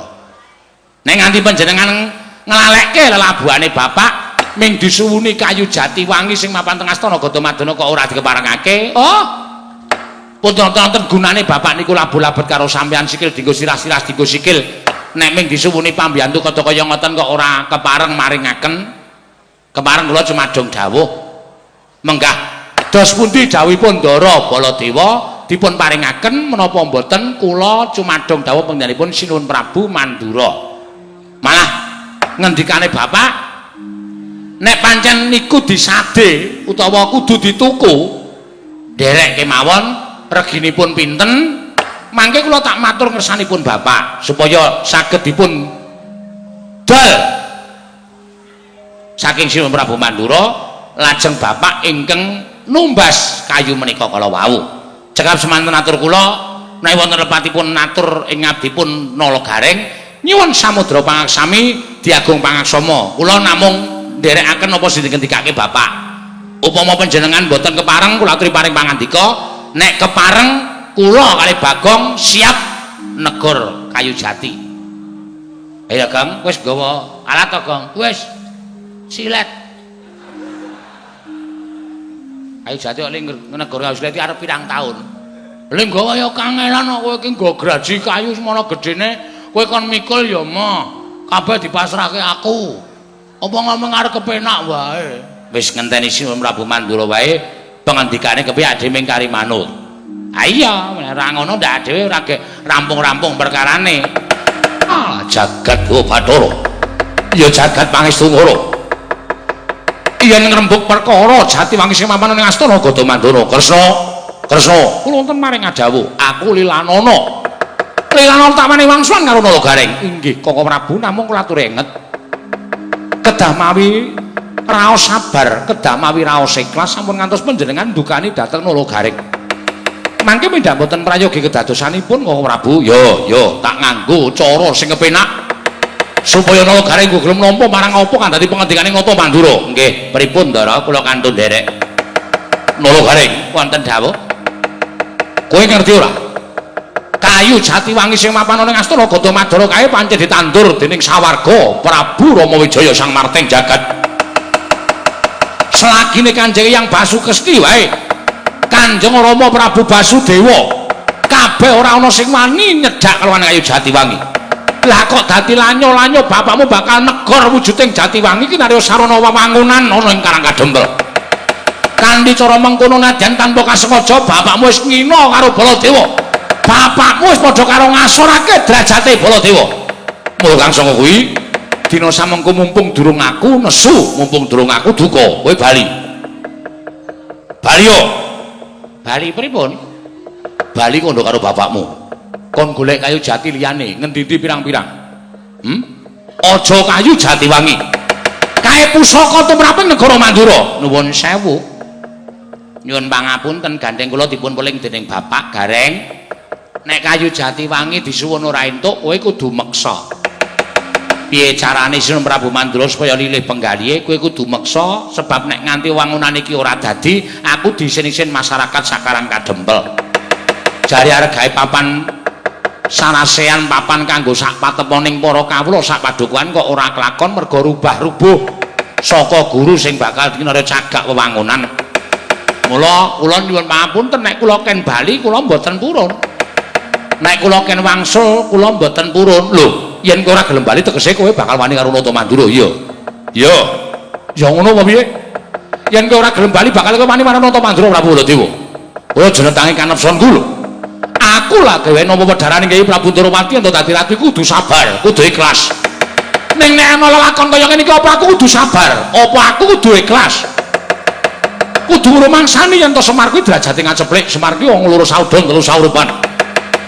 Nek nganti panjenengan nglalekke lelabuhane bapak ming disuwuni kayu jati wangi sing mapan teng astana Gadamadana kok ora dikeparengake. Oh. Pun wonten gunane bapak niku labuh-labet karo sampean, sikil dienggo sirah-sirah dienggo sikil. Nek ming disuwuni pambiyantu kaya kaya ngoten kok ora kepareng maringaken. Kepareng kula cumadong dawuh. Menggah dos pundi dawuhipun Ndara Baladewa dipun paringaken menapa mboten kula cumadong dawuh panjenenganipun Sinuwun Prabu Mandura. Malah ngendikane bapak nek pancen niku disade utawa kudu dituku, nderek kemawon reginipun pinten, mangke kula tak matur ngersanipun bapak supaya saged dipun dol saking Sinuwun Prabu Mandura, lajeng bapak ingkang numbas kayu menika kala wau. Cekap semanten atur kula, menawi wonten lepatipun atur ing ngabdipun Nala Gareng nyuwun samudra pangaksami diagung pangaksama. Kula namung nderekaken apa sing dingendikake bapak. Upama panjenengan mboten kepareng kula aturi paring pangandika, nek kepareng kula kali Bagong siap negor kayu jati. Ayo Gong, wis nggawa alat to, Gong? Wis. Silet. Kayu jati kok negor kayu silet iki arep pirang taun. Lha nggawa ya kangelan kok, kowe iki nggo graji kayu semono gedene, kowe kon mikul ya moh. Kabeh dipasrahke aku. Apa ngomong arep kepenak wae. Wis ngenteni Sinuwun Prabu Mandura wae pangandikane kepiye dhewe ming kari manut. Ha iya, ora ngono ndak dhewe ora rampung-rampung perkarane. Ah, jagat Bathara. Ya jagat pangestu ngoro. Yen ngrembug perkara jati wangi sing mapan ning astana Gadamadana. Kresna, Kresna, kula wonten maring adawuh, aku Lilanana. Lilanana tak menehi wangsulan karo Nala Gareng. Inggih, Koko Prabu, namung kula aturi enget. Kedah mawi raos sabar, kedah mawi raos ikhlas sampun ngantos panjenengan ndukani dhateng Nala Gareng. Mangke mindhak mboten prayogi kedadosanipun Koko Prabu. Yo, yo, tak nganggo cara sing kepenak supaya Nala Gareng nggo gelem nampa marang apa kang dadi pangendikane Nata Mandura. Nggih, pripun Ndara, kula kantun nderek. Nala Gareng, wonten dawuh. Kowe ngerti ora? Kayu jati wangi sing mapan ana ing astana Gadamadana kae pancen ditandur dening sawarga Prabu Rama Wijaya Sang Marting Jagat. Selagine Kanjeng Hyang Basukesti wae. Kanjeng Rama Prabu Basudewa kabeh ora ana sing wani nyedhak karo kayu jati wangi. Lah kok dadi lanyo-lanyo bapakmu bakal negor wujuding jati wangi iki narya sarana wewangunan ana ing Karang Kadempel. Kanthi cara mengkono nadyan tanpa kasengaja bapakmu wis ngina karo Baladewa. Bapakmu wis padha karo ngasorake derajate Baladewa. Mula kang sanga kuwi dina samengko mumpung durung aku nesu, mumpung durung aku duka, kowe bali. Bali yo. Bali pripun? Bali kondo karo bapakmu. Kon golek kayu jati liyane, ngendi-endi pirang-pirang. Aja kayu jati wangi. Kae pusaka tumraping negara Mandura. Nuwun sewu. Nyuwun pangapunten gandeng kula dipun peling dening Bapak Gareng. Nek kayu jati wangi disuwun ora entuk, kowe kudu meksa. Piye carane Sinun Prabu Mandura supaya lilih penggalihe kowe kudu meksa sebab nek nganti wangunan iki ora dadi aku diisin-isin masyarakat sakarang kadempel. Jare arep gawe papan sarasean papan kanggo sak pateponing para kawula sak padukuhan kok ora kelakon merga rubah-rubuh saka guru sing bakal kinarya cagak wewangunan. Mula kula nyuwun pangapunten nek kula ken bali kula mboten purun. Nek kula ken wangsul kula mboten purun. Lho, yen kowe ora gelem bali tegese kowe bakal wani karo Nata Mandura. Iya. Iya. Ya ngono apa piye? Yen kowe ora gelem bali bakal kowe wani marang Nata Mandura Prabu Baladewa. Kowe aja nentangi kanepsonku lho. Aku lah gawe nampa wedharane Kyai Prabu Ndorowati ento dadi ratu kudu sabar, kudu ikhlas. Ning nek ana lelakon kaya ngene iki apa aku kudu sabar? Apa aku kudu ikhlas? Kudu rumangsani yen to Semar kuwi derajate ngaceplik, Semar kuwi wong loro saudon telu saurupan.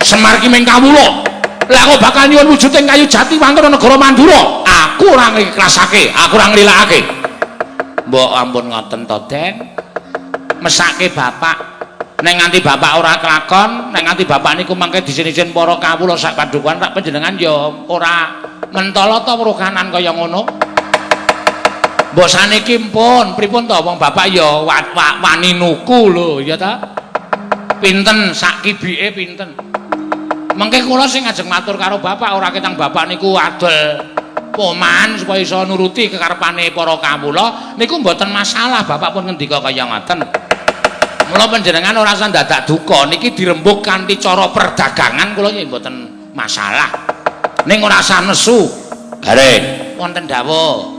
Semar ki ming kawula. Lah kok bakal nyuwun wujuding kayu jati wangkara negara Mandura? Aku ora ngikhlasake, aku ora nglilakake. Mbok ampun ngoten to, Den. Mesake bapak. Nek nganti bapak ora kelakon, nek nganti bapak niku mangke disin-isin para kawula sak padukuhan rak panjenengan ya ora mentala ta weruh kanan kaya ngono. Mbok saniki pun, pripun to wong bapak ya wani nuku lho, ya ta? Pinten sak kibike pinten? Mengke kula sing ngajeng matur karo bapak ora ketang bapak niku adol poman supaya iso nuruti kekarepane para kawula niku mboten masalah bapak pun ngendika kaya ngoten. Mula panjenengan ora usah dadak duka niki dirembug kanthi cara perdagangan kula nggih mboten masalah. Ning ora usah nesu. Gareng wonten dawuh.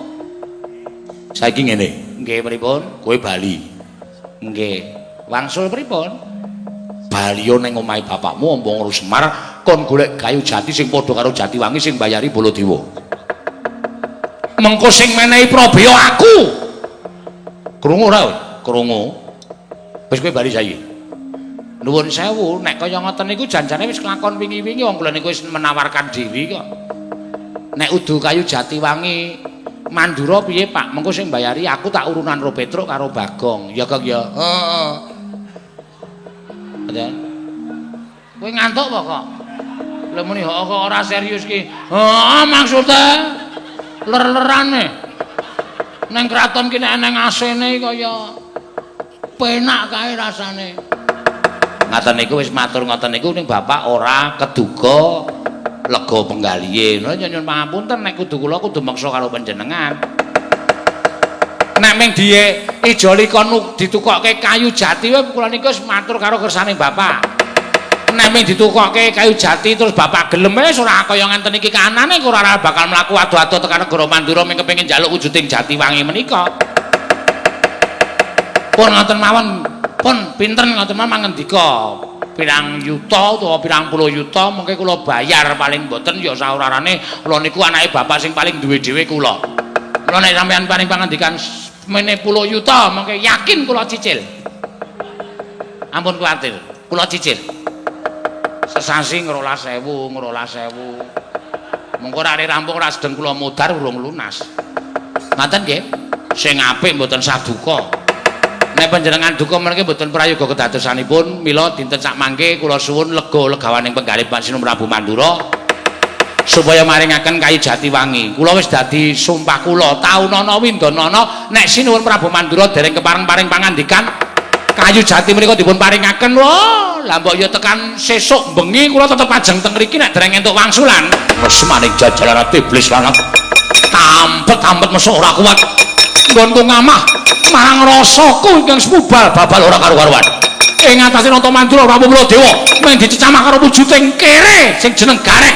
Saiki ngene. Nggih pripun? Kowe bali. Nggih. Wangsul pripun? Baliyo ning omahe bapakmu ombong karo Semar kon golek kayu jati sing padha karo Jatiwangi sing mbayari Baladewa. Mengko sing menehi prabeya aku. Krungu ora kowe? Krungu. Wis kowe bali saiki. Nuwun sewu, nek kaya ngoten niku janjane wis kelakon wingi-wingi wong kula niku wis menawarkan diri kok. Nek udu kayu Jatiwangi Mandura piye, Pak? Mengko sing mbayari aku tak urunan karo Petruk karo Bagong. Ya, Kang ya. Heeh. Kowe ngantuk apa kok? Lha muni kok ora serius ki. Heeh, maksude ler-lerane. Neng kraton ki nek eneng asene kaya penak kae rasane. Ngaten niku wis matur ngoten niku ning bapak ora keduga lega penggalihe. Lha nyuwun pangapunten nek kudu kula kudu meksa karo panjenengan. Nek ming diye ijoli kon ditukokke kayu jati wae kula niku wis matur karo kersane bapak. Nek ming ditukokke kayu jati terus bapak gelem wis ora kaya ngenten iki kanane ora bakal mlaku ado-ado tekan negara Mandura ming kepengin njaluk wujuding Jatiwangi menika. Pun ngoten mawon, pun pinten ngoten mawon mangendika. Pirang yuta utawa pirang puluh yuta mengke kula bayar paling mboten ya saurarane kula niku anake bapak sing paling duwe dhewe kula. Kula nek sampeyan paring pangendikan mene puluh yuta mengke yakin kula cicil. Ampun kuwatir, kula cicil. Sesasi 12.000, 12.000. Mengko ora rampung ora sedeng kula modar urung lunas. Ngaten nggih? Sing apik mboten saduka. Nek panjenengan duka meniki mboten prayoga kedadosanipun, mila dinten sakmangke kula suwun lega legawaning penggalih Pak Sinun Prabu Mandura supaya maringaken kayu Jatiwangi. Kula wis dadi sumpah kula taunana windanana nek Sinuwun Prabu Mandura dereng kepareng paring pangandikan kayu jati menika dipun paringaken. Wah, lah mbok ya tekan sesuk bengi kula tetep ajeng teng mriki nek dereng entuk wangsulan. Resmaning jajaran iblis lanang tampet-tampet mesuk ora kuat. Nggonku ngamah marang rasaku ingkang semubal babal ora karu-karuan. Ing atase Nata Mandura Prabu Baladewa mung dicecamah karo wujuding kere sing jeneng Gareng.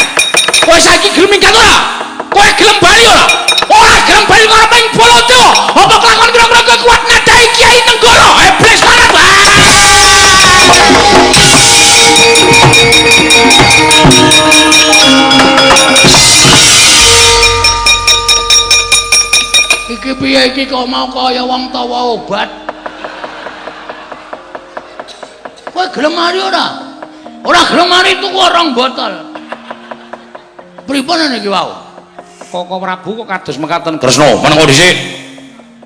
Kowe saiki gelem minggat ora? Kowe gelem bali ora? Ora gelem bali karo ping Baladewa. Apa kelakon kira-kira kowe kuat ngadhahi Kyai Nenggala? Iblis lanang. Iki piye iki kok mau kaya wong tawa obat? Kowe gelem mari ora? Ora gelem mari tuku rong botol. Pripun niki wau? Koko Prabu kok kados mekaten Kresna, menengo dhisik.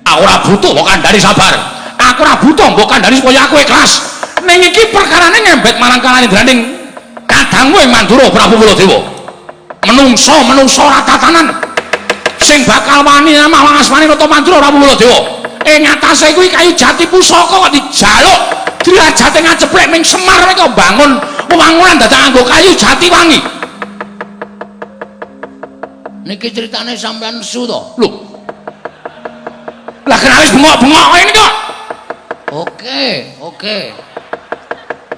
Aku ora butuh mbok kandhani sabar. Aku ora butuh mbok kandhani supaya aku ikhlas. Ning iki perkarane ngembet marang kalanendraning kadangmu ing Mandura Prabu Baladewa. Menungso-menungso ora tatanan. Sing bakal wani namah asmane Nata Mandura Prabu Baladewa. Ing atase kuwi kayu jati pusaka kok dijaluk derajate ngaceplek ming Semar kok bangun wewangunan dadak nganggo kayu jati wangi. Niki critane sampean su to? Lho. Lah kenapa wis bengok-bengok kaya ini kok? Oke, oke.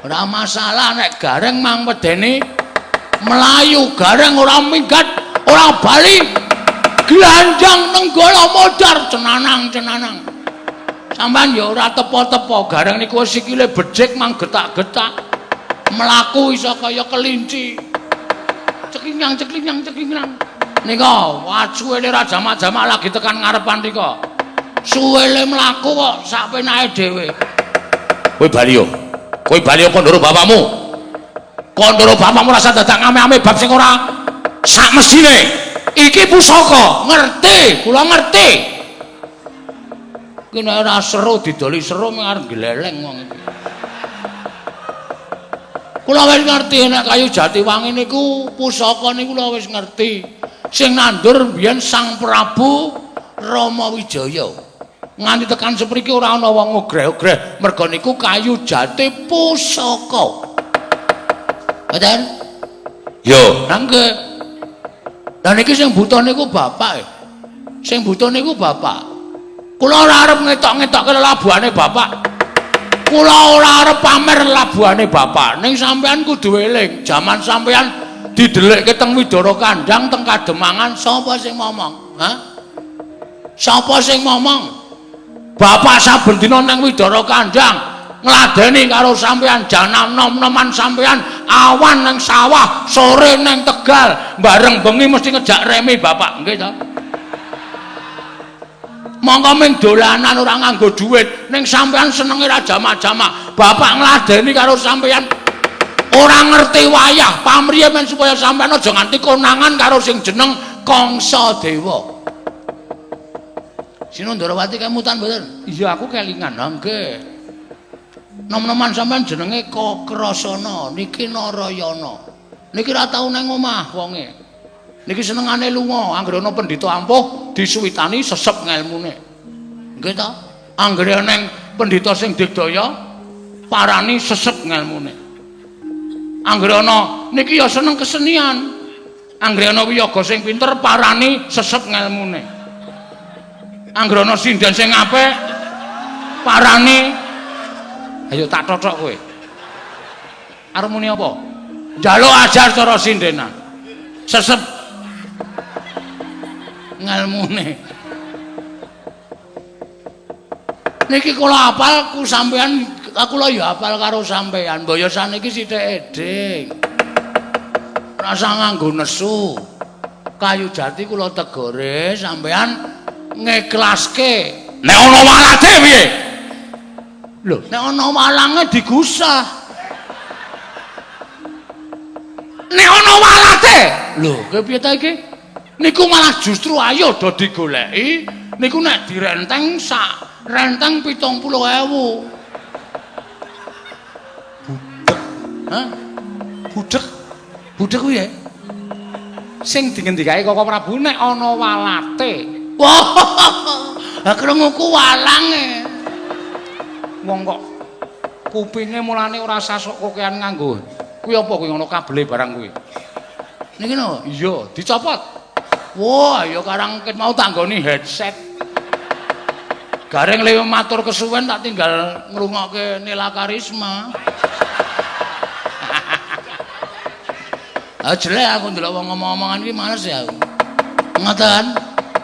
Ora masalah nek Gareng mang wedeni melayu, Gareng ora minggat, ora bali. Glandang nenggala modar cenanang-cenanang. Sampeyan ya ora tepo-tepo, Gareng niku sikile becik mang getak-getak. Mlaku iso kaya kelinci. Cekinyang cekinyang cekinyang. Nika wacuwele ra jamak-jamak lagi tekan ngarepan nika. Suwele mlaku kok sak penake dhewe. Kowe bali yo. Kowe bali yo kandhara bapakmu. Kandhara bapakmu rasa dadak ngame-ame bab sing ora sak mesthine. Iki pusaka, ngerti, kula ngerti. Iki nek ora seru didoli seru mung arep gleleng wong iki. Kula wis ngerti nek kayu jati wangi niku pusaka niku kula wis ngerti. Sing nandur biyen Sang Prabu Rama Wijaya. Nganti tekan sepriki ora ana wong ogreh-ogreh merga niku kayu jati pusaka. Ngoten? Yo, nggih. Lah niki sing buta niku bapak. Sing buta niku bapak. Kula ora arep ngetok-ngetokke lelabuhane bapak. Kula ora arep pamer lelabuhane bapak. Ning sampean kudu eling, jaman sampean didelikke teng Widara Kandang teng Kademangan sapa sing momong? Hah? Sapa sing momong? Bapak saben dina nang Widara Kandang ngladeni karo sampean janan nom-noman sampean awan nang sawah, sore nang Tegal, bareng bengi mesti ngejak remi bapak, nggih ta? Monggo ming dolanan ora nganggo dhuwit, ning sampean senenge ra jamak-jamak. Bapak ngladeni karo sampean ora ngerti wayah pamriye men supaya sampean aja nganti konangan karo sing jeneng Kangsa Dewa. Sinundarawati kemutan mboten? Iya aku kelingan. Ha nggih. Nom-noman sampean jenenge Kakrasana, niki Narayana. Niki ra tau nang omah wonge. Niki senengane lunga, anggere ana pendhita ampuh disuwitani sesep ngelmune. Nggih ta? Anggere neng pendhita sing digdaya parani sesep ngelmune. Anggere ana niki ya seneng kesenian. Anggere ana wiyaga sing pinter parani sesep ngelmune. Anggere ana sinden sing apik parani ayo tak totok kowe. Arep muni apa? Njaluk ajar cara sindenan. Sesep ngelmune. Niki kula apal ku sampean, kula ya apal karo sampean. Mbok ya saniki sithik eding. Rasa nganggo nesu. Kayu jati kula tegore sampean ngeklaske. Nek ana walate piye? Lho, nek ana walange digusah. Nek ana walate, lho, kepiye ta iki? Niku malah justru ayo do digoleki, niku nek direnteng sak renteng 70.000. Budek. Hah? Budek. Budek kuwi ya? Sing dingendikake Koko Prabu nek ana walate. Wah. Ha krunguku walange. Wong kok kupinge mulane ora sasok kokean nganggo. Kuwi apa kuwi ngono kabele barang kuwi? Niki napa? Iya, dicopot. Wah, ya karang ket mau tanggoni headset. Gareng lewe matur kesuwen tak tinggal ngrungokke Nela Karisma. Ah jelek aku ndelok wong ngomong-ngomongan iki males ya aku. Ngoten.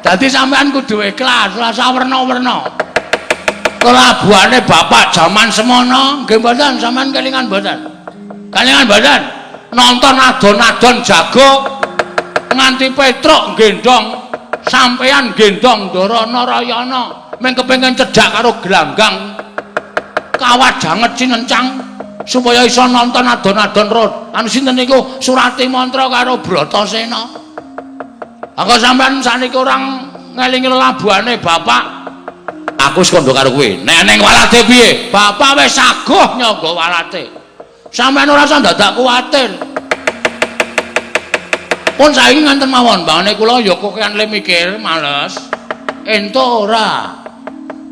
Dadi sampean kudu ikhlas, ora usah werna-werna. Kelabuhane bapak jaman semono, nggih mboten sampean kelingan mboten? Kelingan mboten? Nonton adon-adon jago nganti Petruk gendong sampean gendong Ndara Narayana mung kepengin cedhak karo glanggang kawat janget cinencang supaya iso nonton adon-adon rod. Anu sinten niku Surati Mantra karo Bratasena. Aku sampean saniki orang ngelingi labuhane bapak. Aku wis kandha karo kowe. Nek ning walate piye? Bapak wis saguh nyangga walate. Sampeyan ora usah dadak kuwatir. Pun saiki ngenten mawon, bangane kula ya kokean le mikir, males. Entuk ora?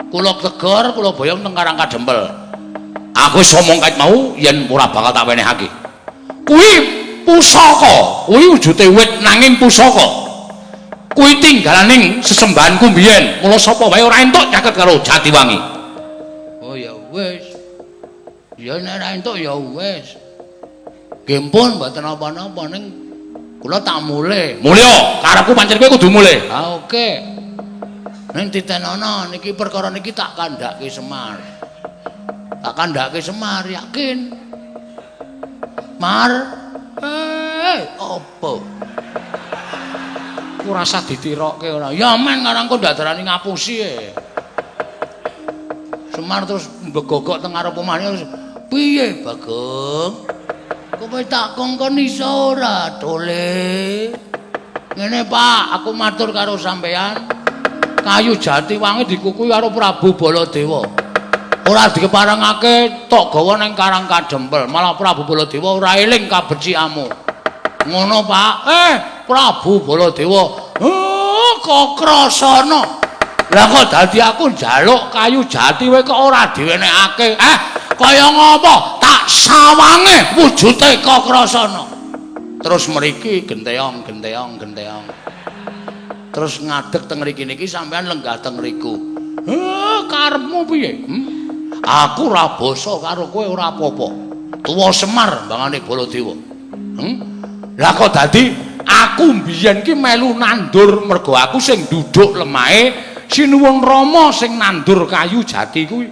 Kula tegur, kula boyong teng Karang Kadempel. Aku wis omong kait mau yen ora bakal tak wenehake. Kuwi pusaka, kuwi wujude wit nanging pusaka. Kuwi tinggalaning sesembahanku biyen. Mula sapa wae ora entuk caket karo Jatiwangi. Oh ya wis. Ya nek ora entuk ya wis. Nggih pun mboten napa-napa ning kula tak mulih. Mulih, karepku pancen kowe kudu mulih. Ah oke. Ning titenono niki perkara niki tak kandhake Semar. Tak kandhake Semar yakin. Mar, opo? Ku rasa ditirokke ora. Ya men karangku ndak darani ngapusi e. Semar terus mbegogok teng ngarep omahe terus piye Bagong? Kowe tak kongkon iso ora, Tole? Ngene Pak, aku matur karo sampean. Kayu jati wangi dikukuhi karo Prabu Baladewa. Ora dikeparengake tok gawa ning Karang Kadempel, malah Prabu Baladewa ora eling kabecikanmu. Ngono, Pak. Prabu Baladewa. Kokrasana. Lah kok dadi aku njaluk kayu jati wae kok ora diwenehake. Kaya ngopo? Tak sawange wujude Kokrasana. Terus mriki genteong, genteong, genteong. Terus ngadeg teng mriki niki sampean lenggah teng mriku. Karepmu piye? Aku ora basa karo kowe ora apa-apa. Tuwa Semar mbangane Baladewa. Lah kok dadi aku mbiyen ki melu nandur mergo aku sing duduk lemahe Sinuwun Rama sing nandur kayu jati kuwi.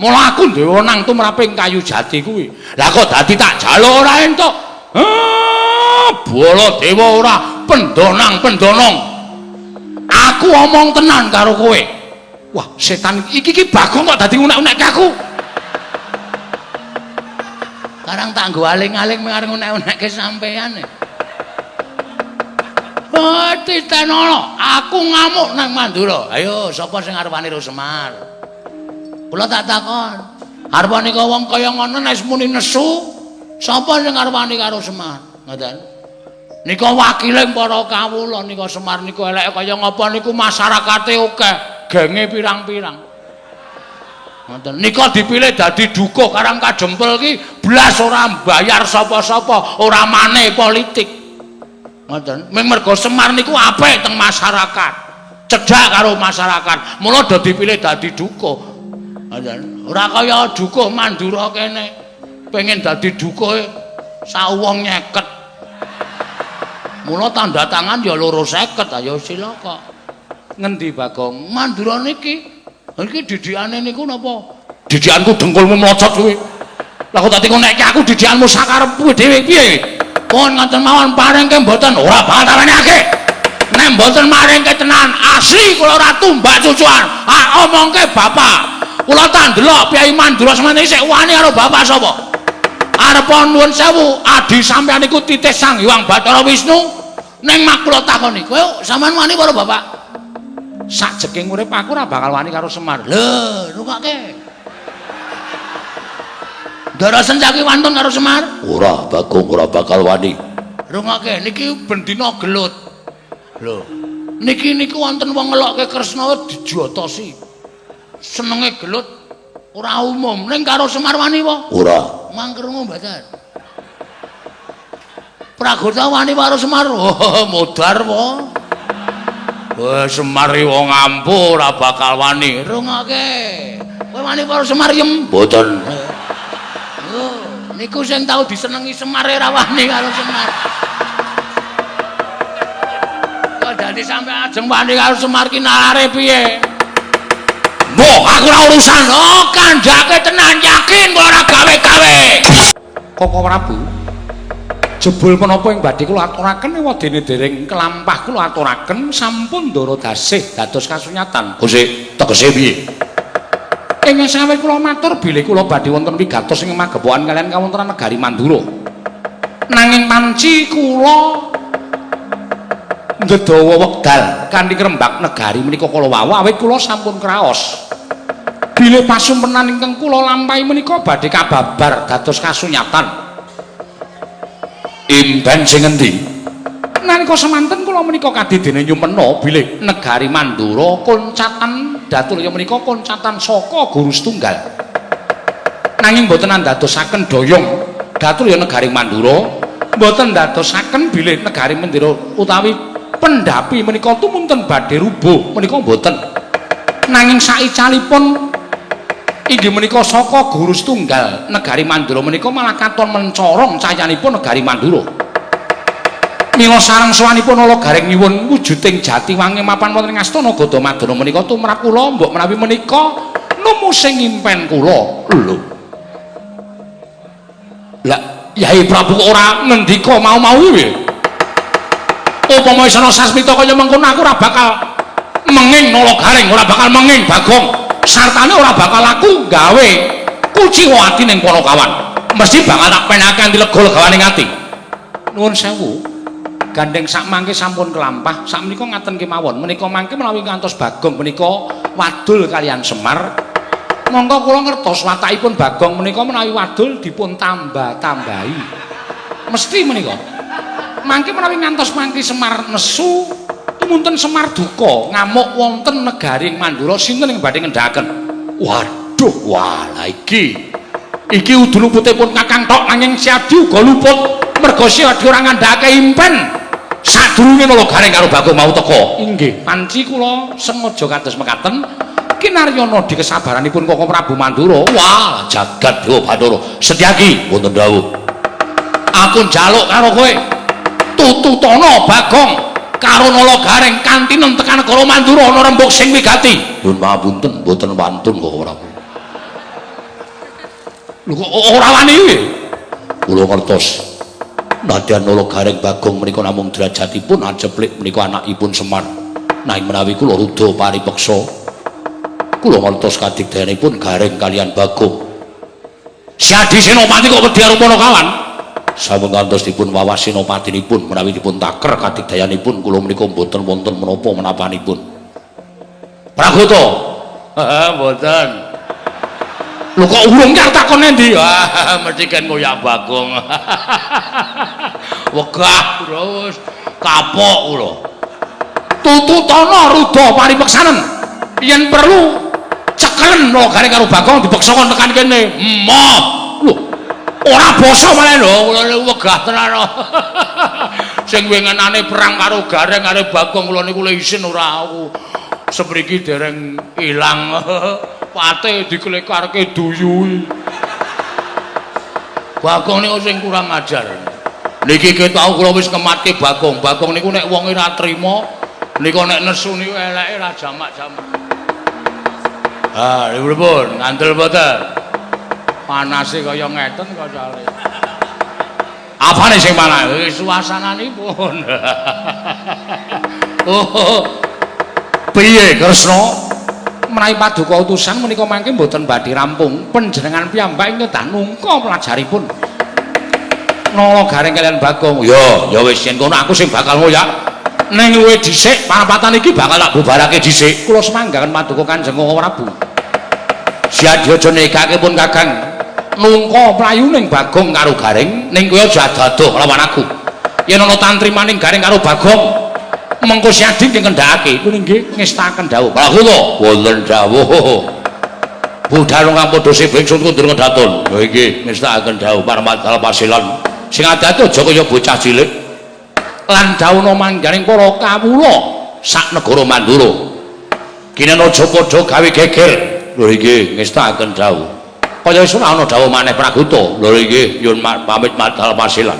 Mula aku duwe wenang tumraping kayu jati kuwi. Lah kok dadi tak jaluk ora entuk. Baladewa ora pendonang-pendonong. Aku omong tenan karo kowe. Wah, setan iki ki Bagong kok dadi unek-unekke aku. Karang tak nggo aling-aling arep unek-unekke sampean. Oh, titenono, aku ngamuk nang Mandura. Ayo, sapa sing arep wani karo Semar? Kula tak takon. Arep nika wong kaya ngono nek muni nesu, sapa sing arep wani karo Semar? Ngoten. Nika wakile para kawula nika Semar nika eleke kaya ngapa niku masyarakate akeh, genge pirang-pirang. Ngoten. Nika dipilih dadi dukuh Karang Kadempel ki blas ora mbayar sapa-sapa, ora mane politik. Ngoten. Ming mergo Semar niku apik teng masyarakat. Cedhak karo masyarakat. Mula do dipilih dadi dukuh. Ngoten. Ora kaya dukuh Mandura kene. Pengen dadi dukuh sawong nyeket. Mula tanda tangan ya 250, ayo silaka. Ngendi Bagong? Mandura niki. Iki didikane niku napa? Didikanku dengkulmu mlocot kuwi. Lah kok dadi ngonekke aku didikanmu sakarepku dhewe piye? Pun ngoten mawon paringke mboten ora bakal tak wenehake. Nek mboten maringke tenan asli kula ora tumbak cucuan. Ah omongke bapak. Kula tak ndelok Kyai Mandura semene isih wani karo bapak sapa? Arep nuwun sewu adi sampeyan niku titih Sang Hyang Bathara Wisnu. Ning mak kula takoni, kowe sampean wani karo bapak? Sajeking urip aku ora bakal wani karo Semar. Lho, rungokke. Ndara Sencaki wantun karo Semar? Ora, Bagong ora bakal wani. Rungokke niki bendina gelut. Lho, niki niku wonten wong ngelokke Kresna dijotosi. Senenge gelut ora umum. Ning karo Semar wani apa? Ora. Mang krungu mboten? Pragota wani karo Semar? Oh, modar po. Wah, Semar iki wong ampuh ora bakal wani. Rungokke. Kowe wani karo Semar yem? Mboten. Oh, niku sing tau disenengi Semar ora wani karo Semar. Kok dadi sampe ajeng wani karo Semar ki nalare piye? Mbok, aku ora urusan. Oh, kandhake tenan yakin kok ora gawe-gawe. Koko Prabu, jebul menapa ing badhe kula aturaken ewadene dereng kelampah kula aturaken sampun ndara dasih dados kasunyatan. Gusti, tegese piye? Ing saweg kula matur bilih kula badhe wonten wigatos ing magepokan kaliyan kawontenan negari Mandura. Nanging panci kula ndedawa wekdal kanthi ngrembak negari menika kala wau awit kula sampun kraos. Bilih pasumpenan ingkang kula lampahi menika badhe kababar dados kasunyatan. Impen sing endi? Nalika semanten kula menika kadidene nyumena bilih negari Mandura koncatan Datulya menika koncatan saka guru setunggal. Nanging boten andadosaken doyong Datulya negari Mandura, boten ndadosaken bilih negari Mandura utawi pendapi menika tumunten badhe rubuh menika boten. Nanging saicalipun inggih menika saka guru setunggal negari Mandura menika malah katon mencorong cahyanipun negari Mandura. Mila sareng sowanipun Nala Gareng nyuwun wujuding Jatiwangi mapan wonten ing astana Gadamadana menika tumrap kula mbok menawi menika nemu sing impen kula. Lho. Lah Yai Prabu kok ora ngendika mau-mau piye? Upama isana sasmita kaya mengkono aku ora bakal menging Nala Gareng, ora bakal menging Bagong. Sartane ora bakal aku gawe kuciwa ati ning Panakawan. Mesti bakal tak penake anti lega legawaning ati. Nuwun sewu. Gandeng sak mangke sampun kelampah, sak menika ngaten kemawon. Menika mangke menawi ngantos Bagong menika wadul kalian Semar. Monggo kula ngertos watakipun Bagong menika menawi wadul dipun tambah-tambahi. Mesti menika. Mangke menawi ngantos mangke Semar nesu, tumunten Semar duka ngamuk wonten negari Mandura sinten ing badhe ngendhakaken. Waduh, wah lah iki. Iki udu luputipun Kakang tok nanging Siadi uga luput merga Siadi ora ngandhakake impen. Sadurunge Nala Gareng karo Bagong mau teka. Inggih, panci kula sengaja kados mekaten kinaryana di kesabaranipun Koko Prabu Mandura. Wah, jagat Dewa Bathara. Setyaki wonten dawuh. Aku njaluk karo kowe. Tututana Bagong karo Nala Gareng kanthi tekan negara Mandura ana rembug sing wigati. Nyuwun pangapunten, mboten wantun Koko Prabu. Lho kok ora wani kuwi? Kula ngertos. Nadyan Nala Gareng Bagong menika namung derajatipun aceplik menika anakipun Semar. Nanging menawi kula rudha paripeksa, kula ngertos kadigdayanipun Gareng kalian Bagong. Siadi Senopati kok wedi karo Panakawan? Sampun ngantos dipun wawas senopatinipun menawi dipun taker kadigdayanipun kula menika mboten wonten menapa menapanipun. Pragota. Heeh, mboten. Lho kok urung ki arep takon endi? Ah, mesti kan ngoyak Bagong. Wegah terus kapok kula. Tututana rudha paripeksanen. Yen perlu cekelen Nala Gareng karo Bagong dipeksa kon tekan kene. Emoh. Lho, ora basa malah lho, kula niku wegah tenan. Sing wingenane perang karo Gareng karo Bagong kula niku isin ora aku. Semriki dereng ilang. Pate diklekarke duyui. Bagong niku sing kurang ajar. Niki ketau kula wis ngematke Bagong. Bagong niku nek wong ora trima nika nek nesu niku eleke ra jamak-jamak. Ah, pripun? Ngandel mboten? Panase kaya ngeten kacale. Apane sing panas? Suasananipun. Oh. Piye Kresna? Menawi paduka utusan menika mangke mboten badhe rampung. Panjenengan piyambak ing kedah nungka pelajaripun. Nala Gareng kalian Bagong. Ya, ya wis yen kono aku sing bakal ngoyak. Ning luwih dhisik parapatan iki bakal tak bubarake dhisik. Kula semanggaken paduka Kanjeng Koko Prabu. Siadi aja nekake pun Kakang. Nungka mlayu ning Bagong karo Gareng, ning kowe aja ado-ado lawan aku. Yen ana tantrimaning Gareng karo Bagong, mengko Siadi nggih ngendhakake. Kuwi nggih ngestaken dawuh. Pragoto, wonten dawuh. Budal kang padha sibuk ingsun kundur ngedatun. Lha iki ngestakaken dawuh Parmadal Pasilan. Sing ati-ati aja kaya bocah cilik. Lan dawuhna mangganing para kawula sak negara Mandura. Kinen aja padha gawe geger. Lho iki ngestakaken dawuh. Kaya wis ora ana dawuh maneh Pragoto. Lho iki nyuwun pamit Madal Pasilan.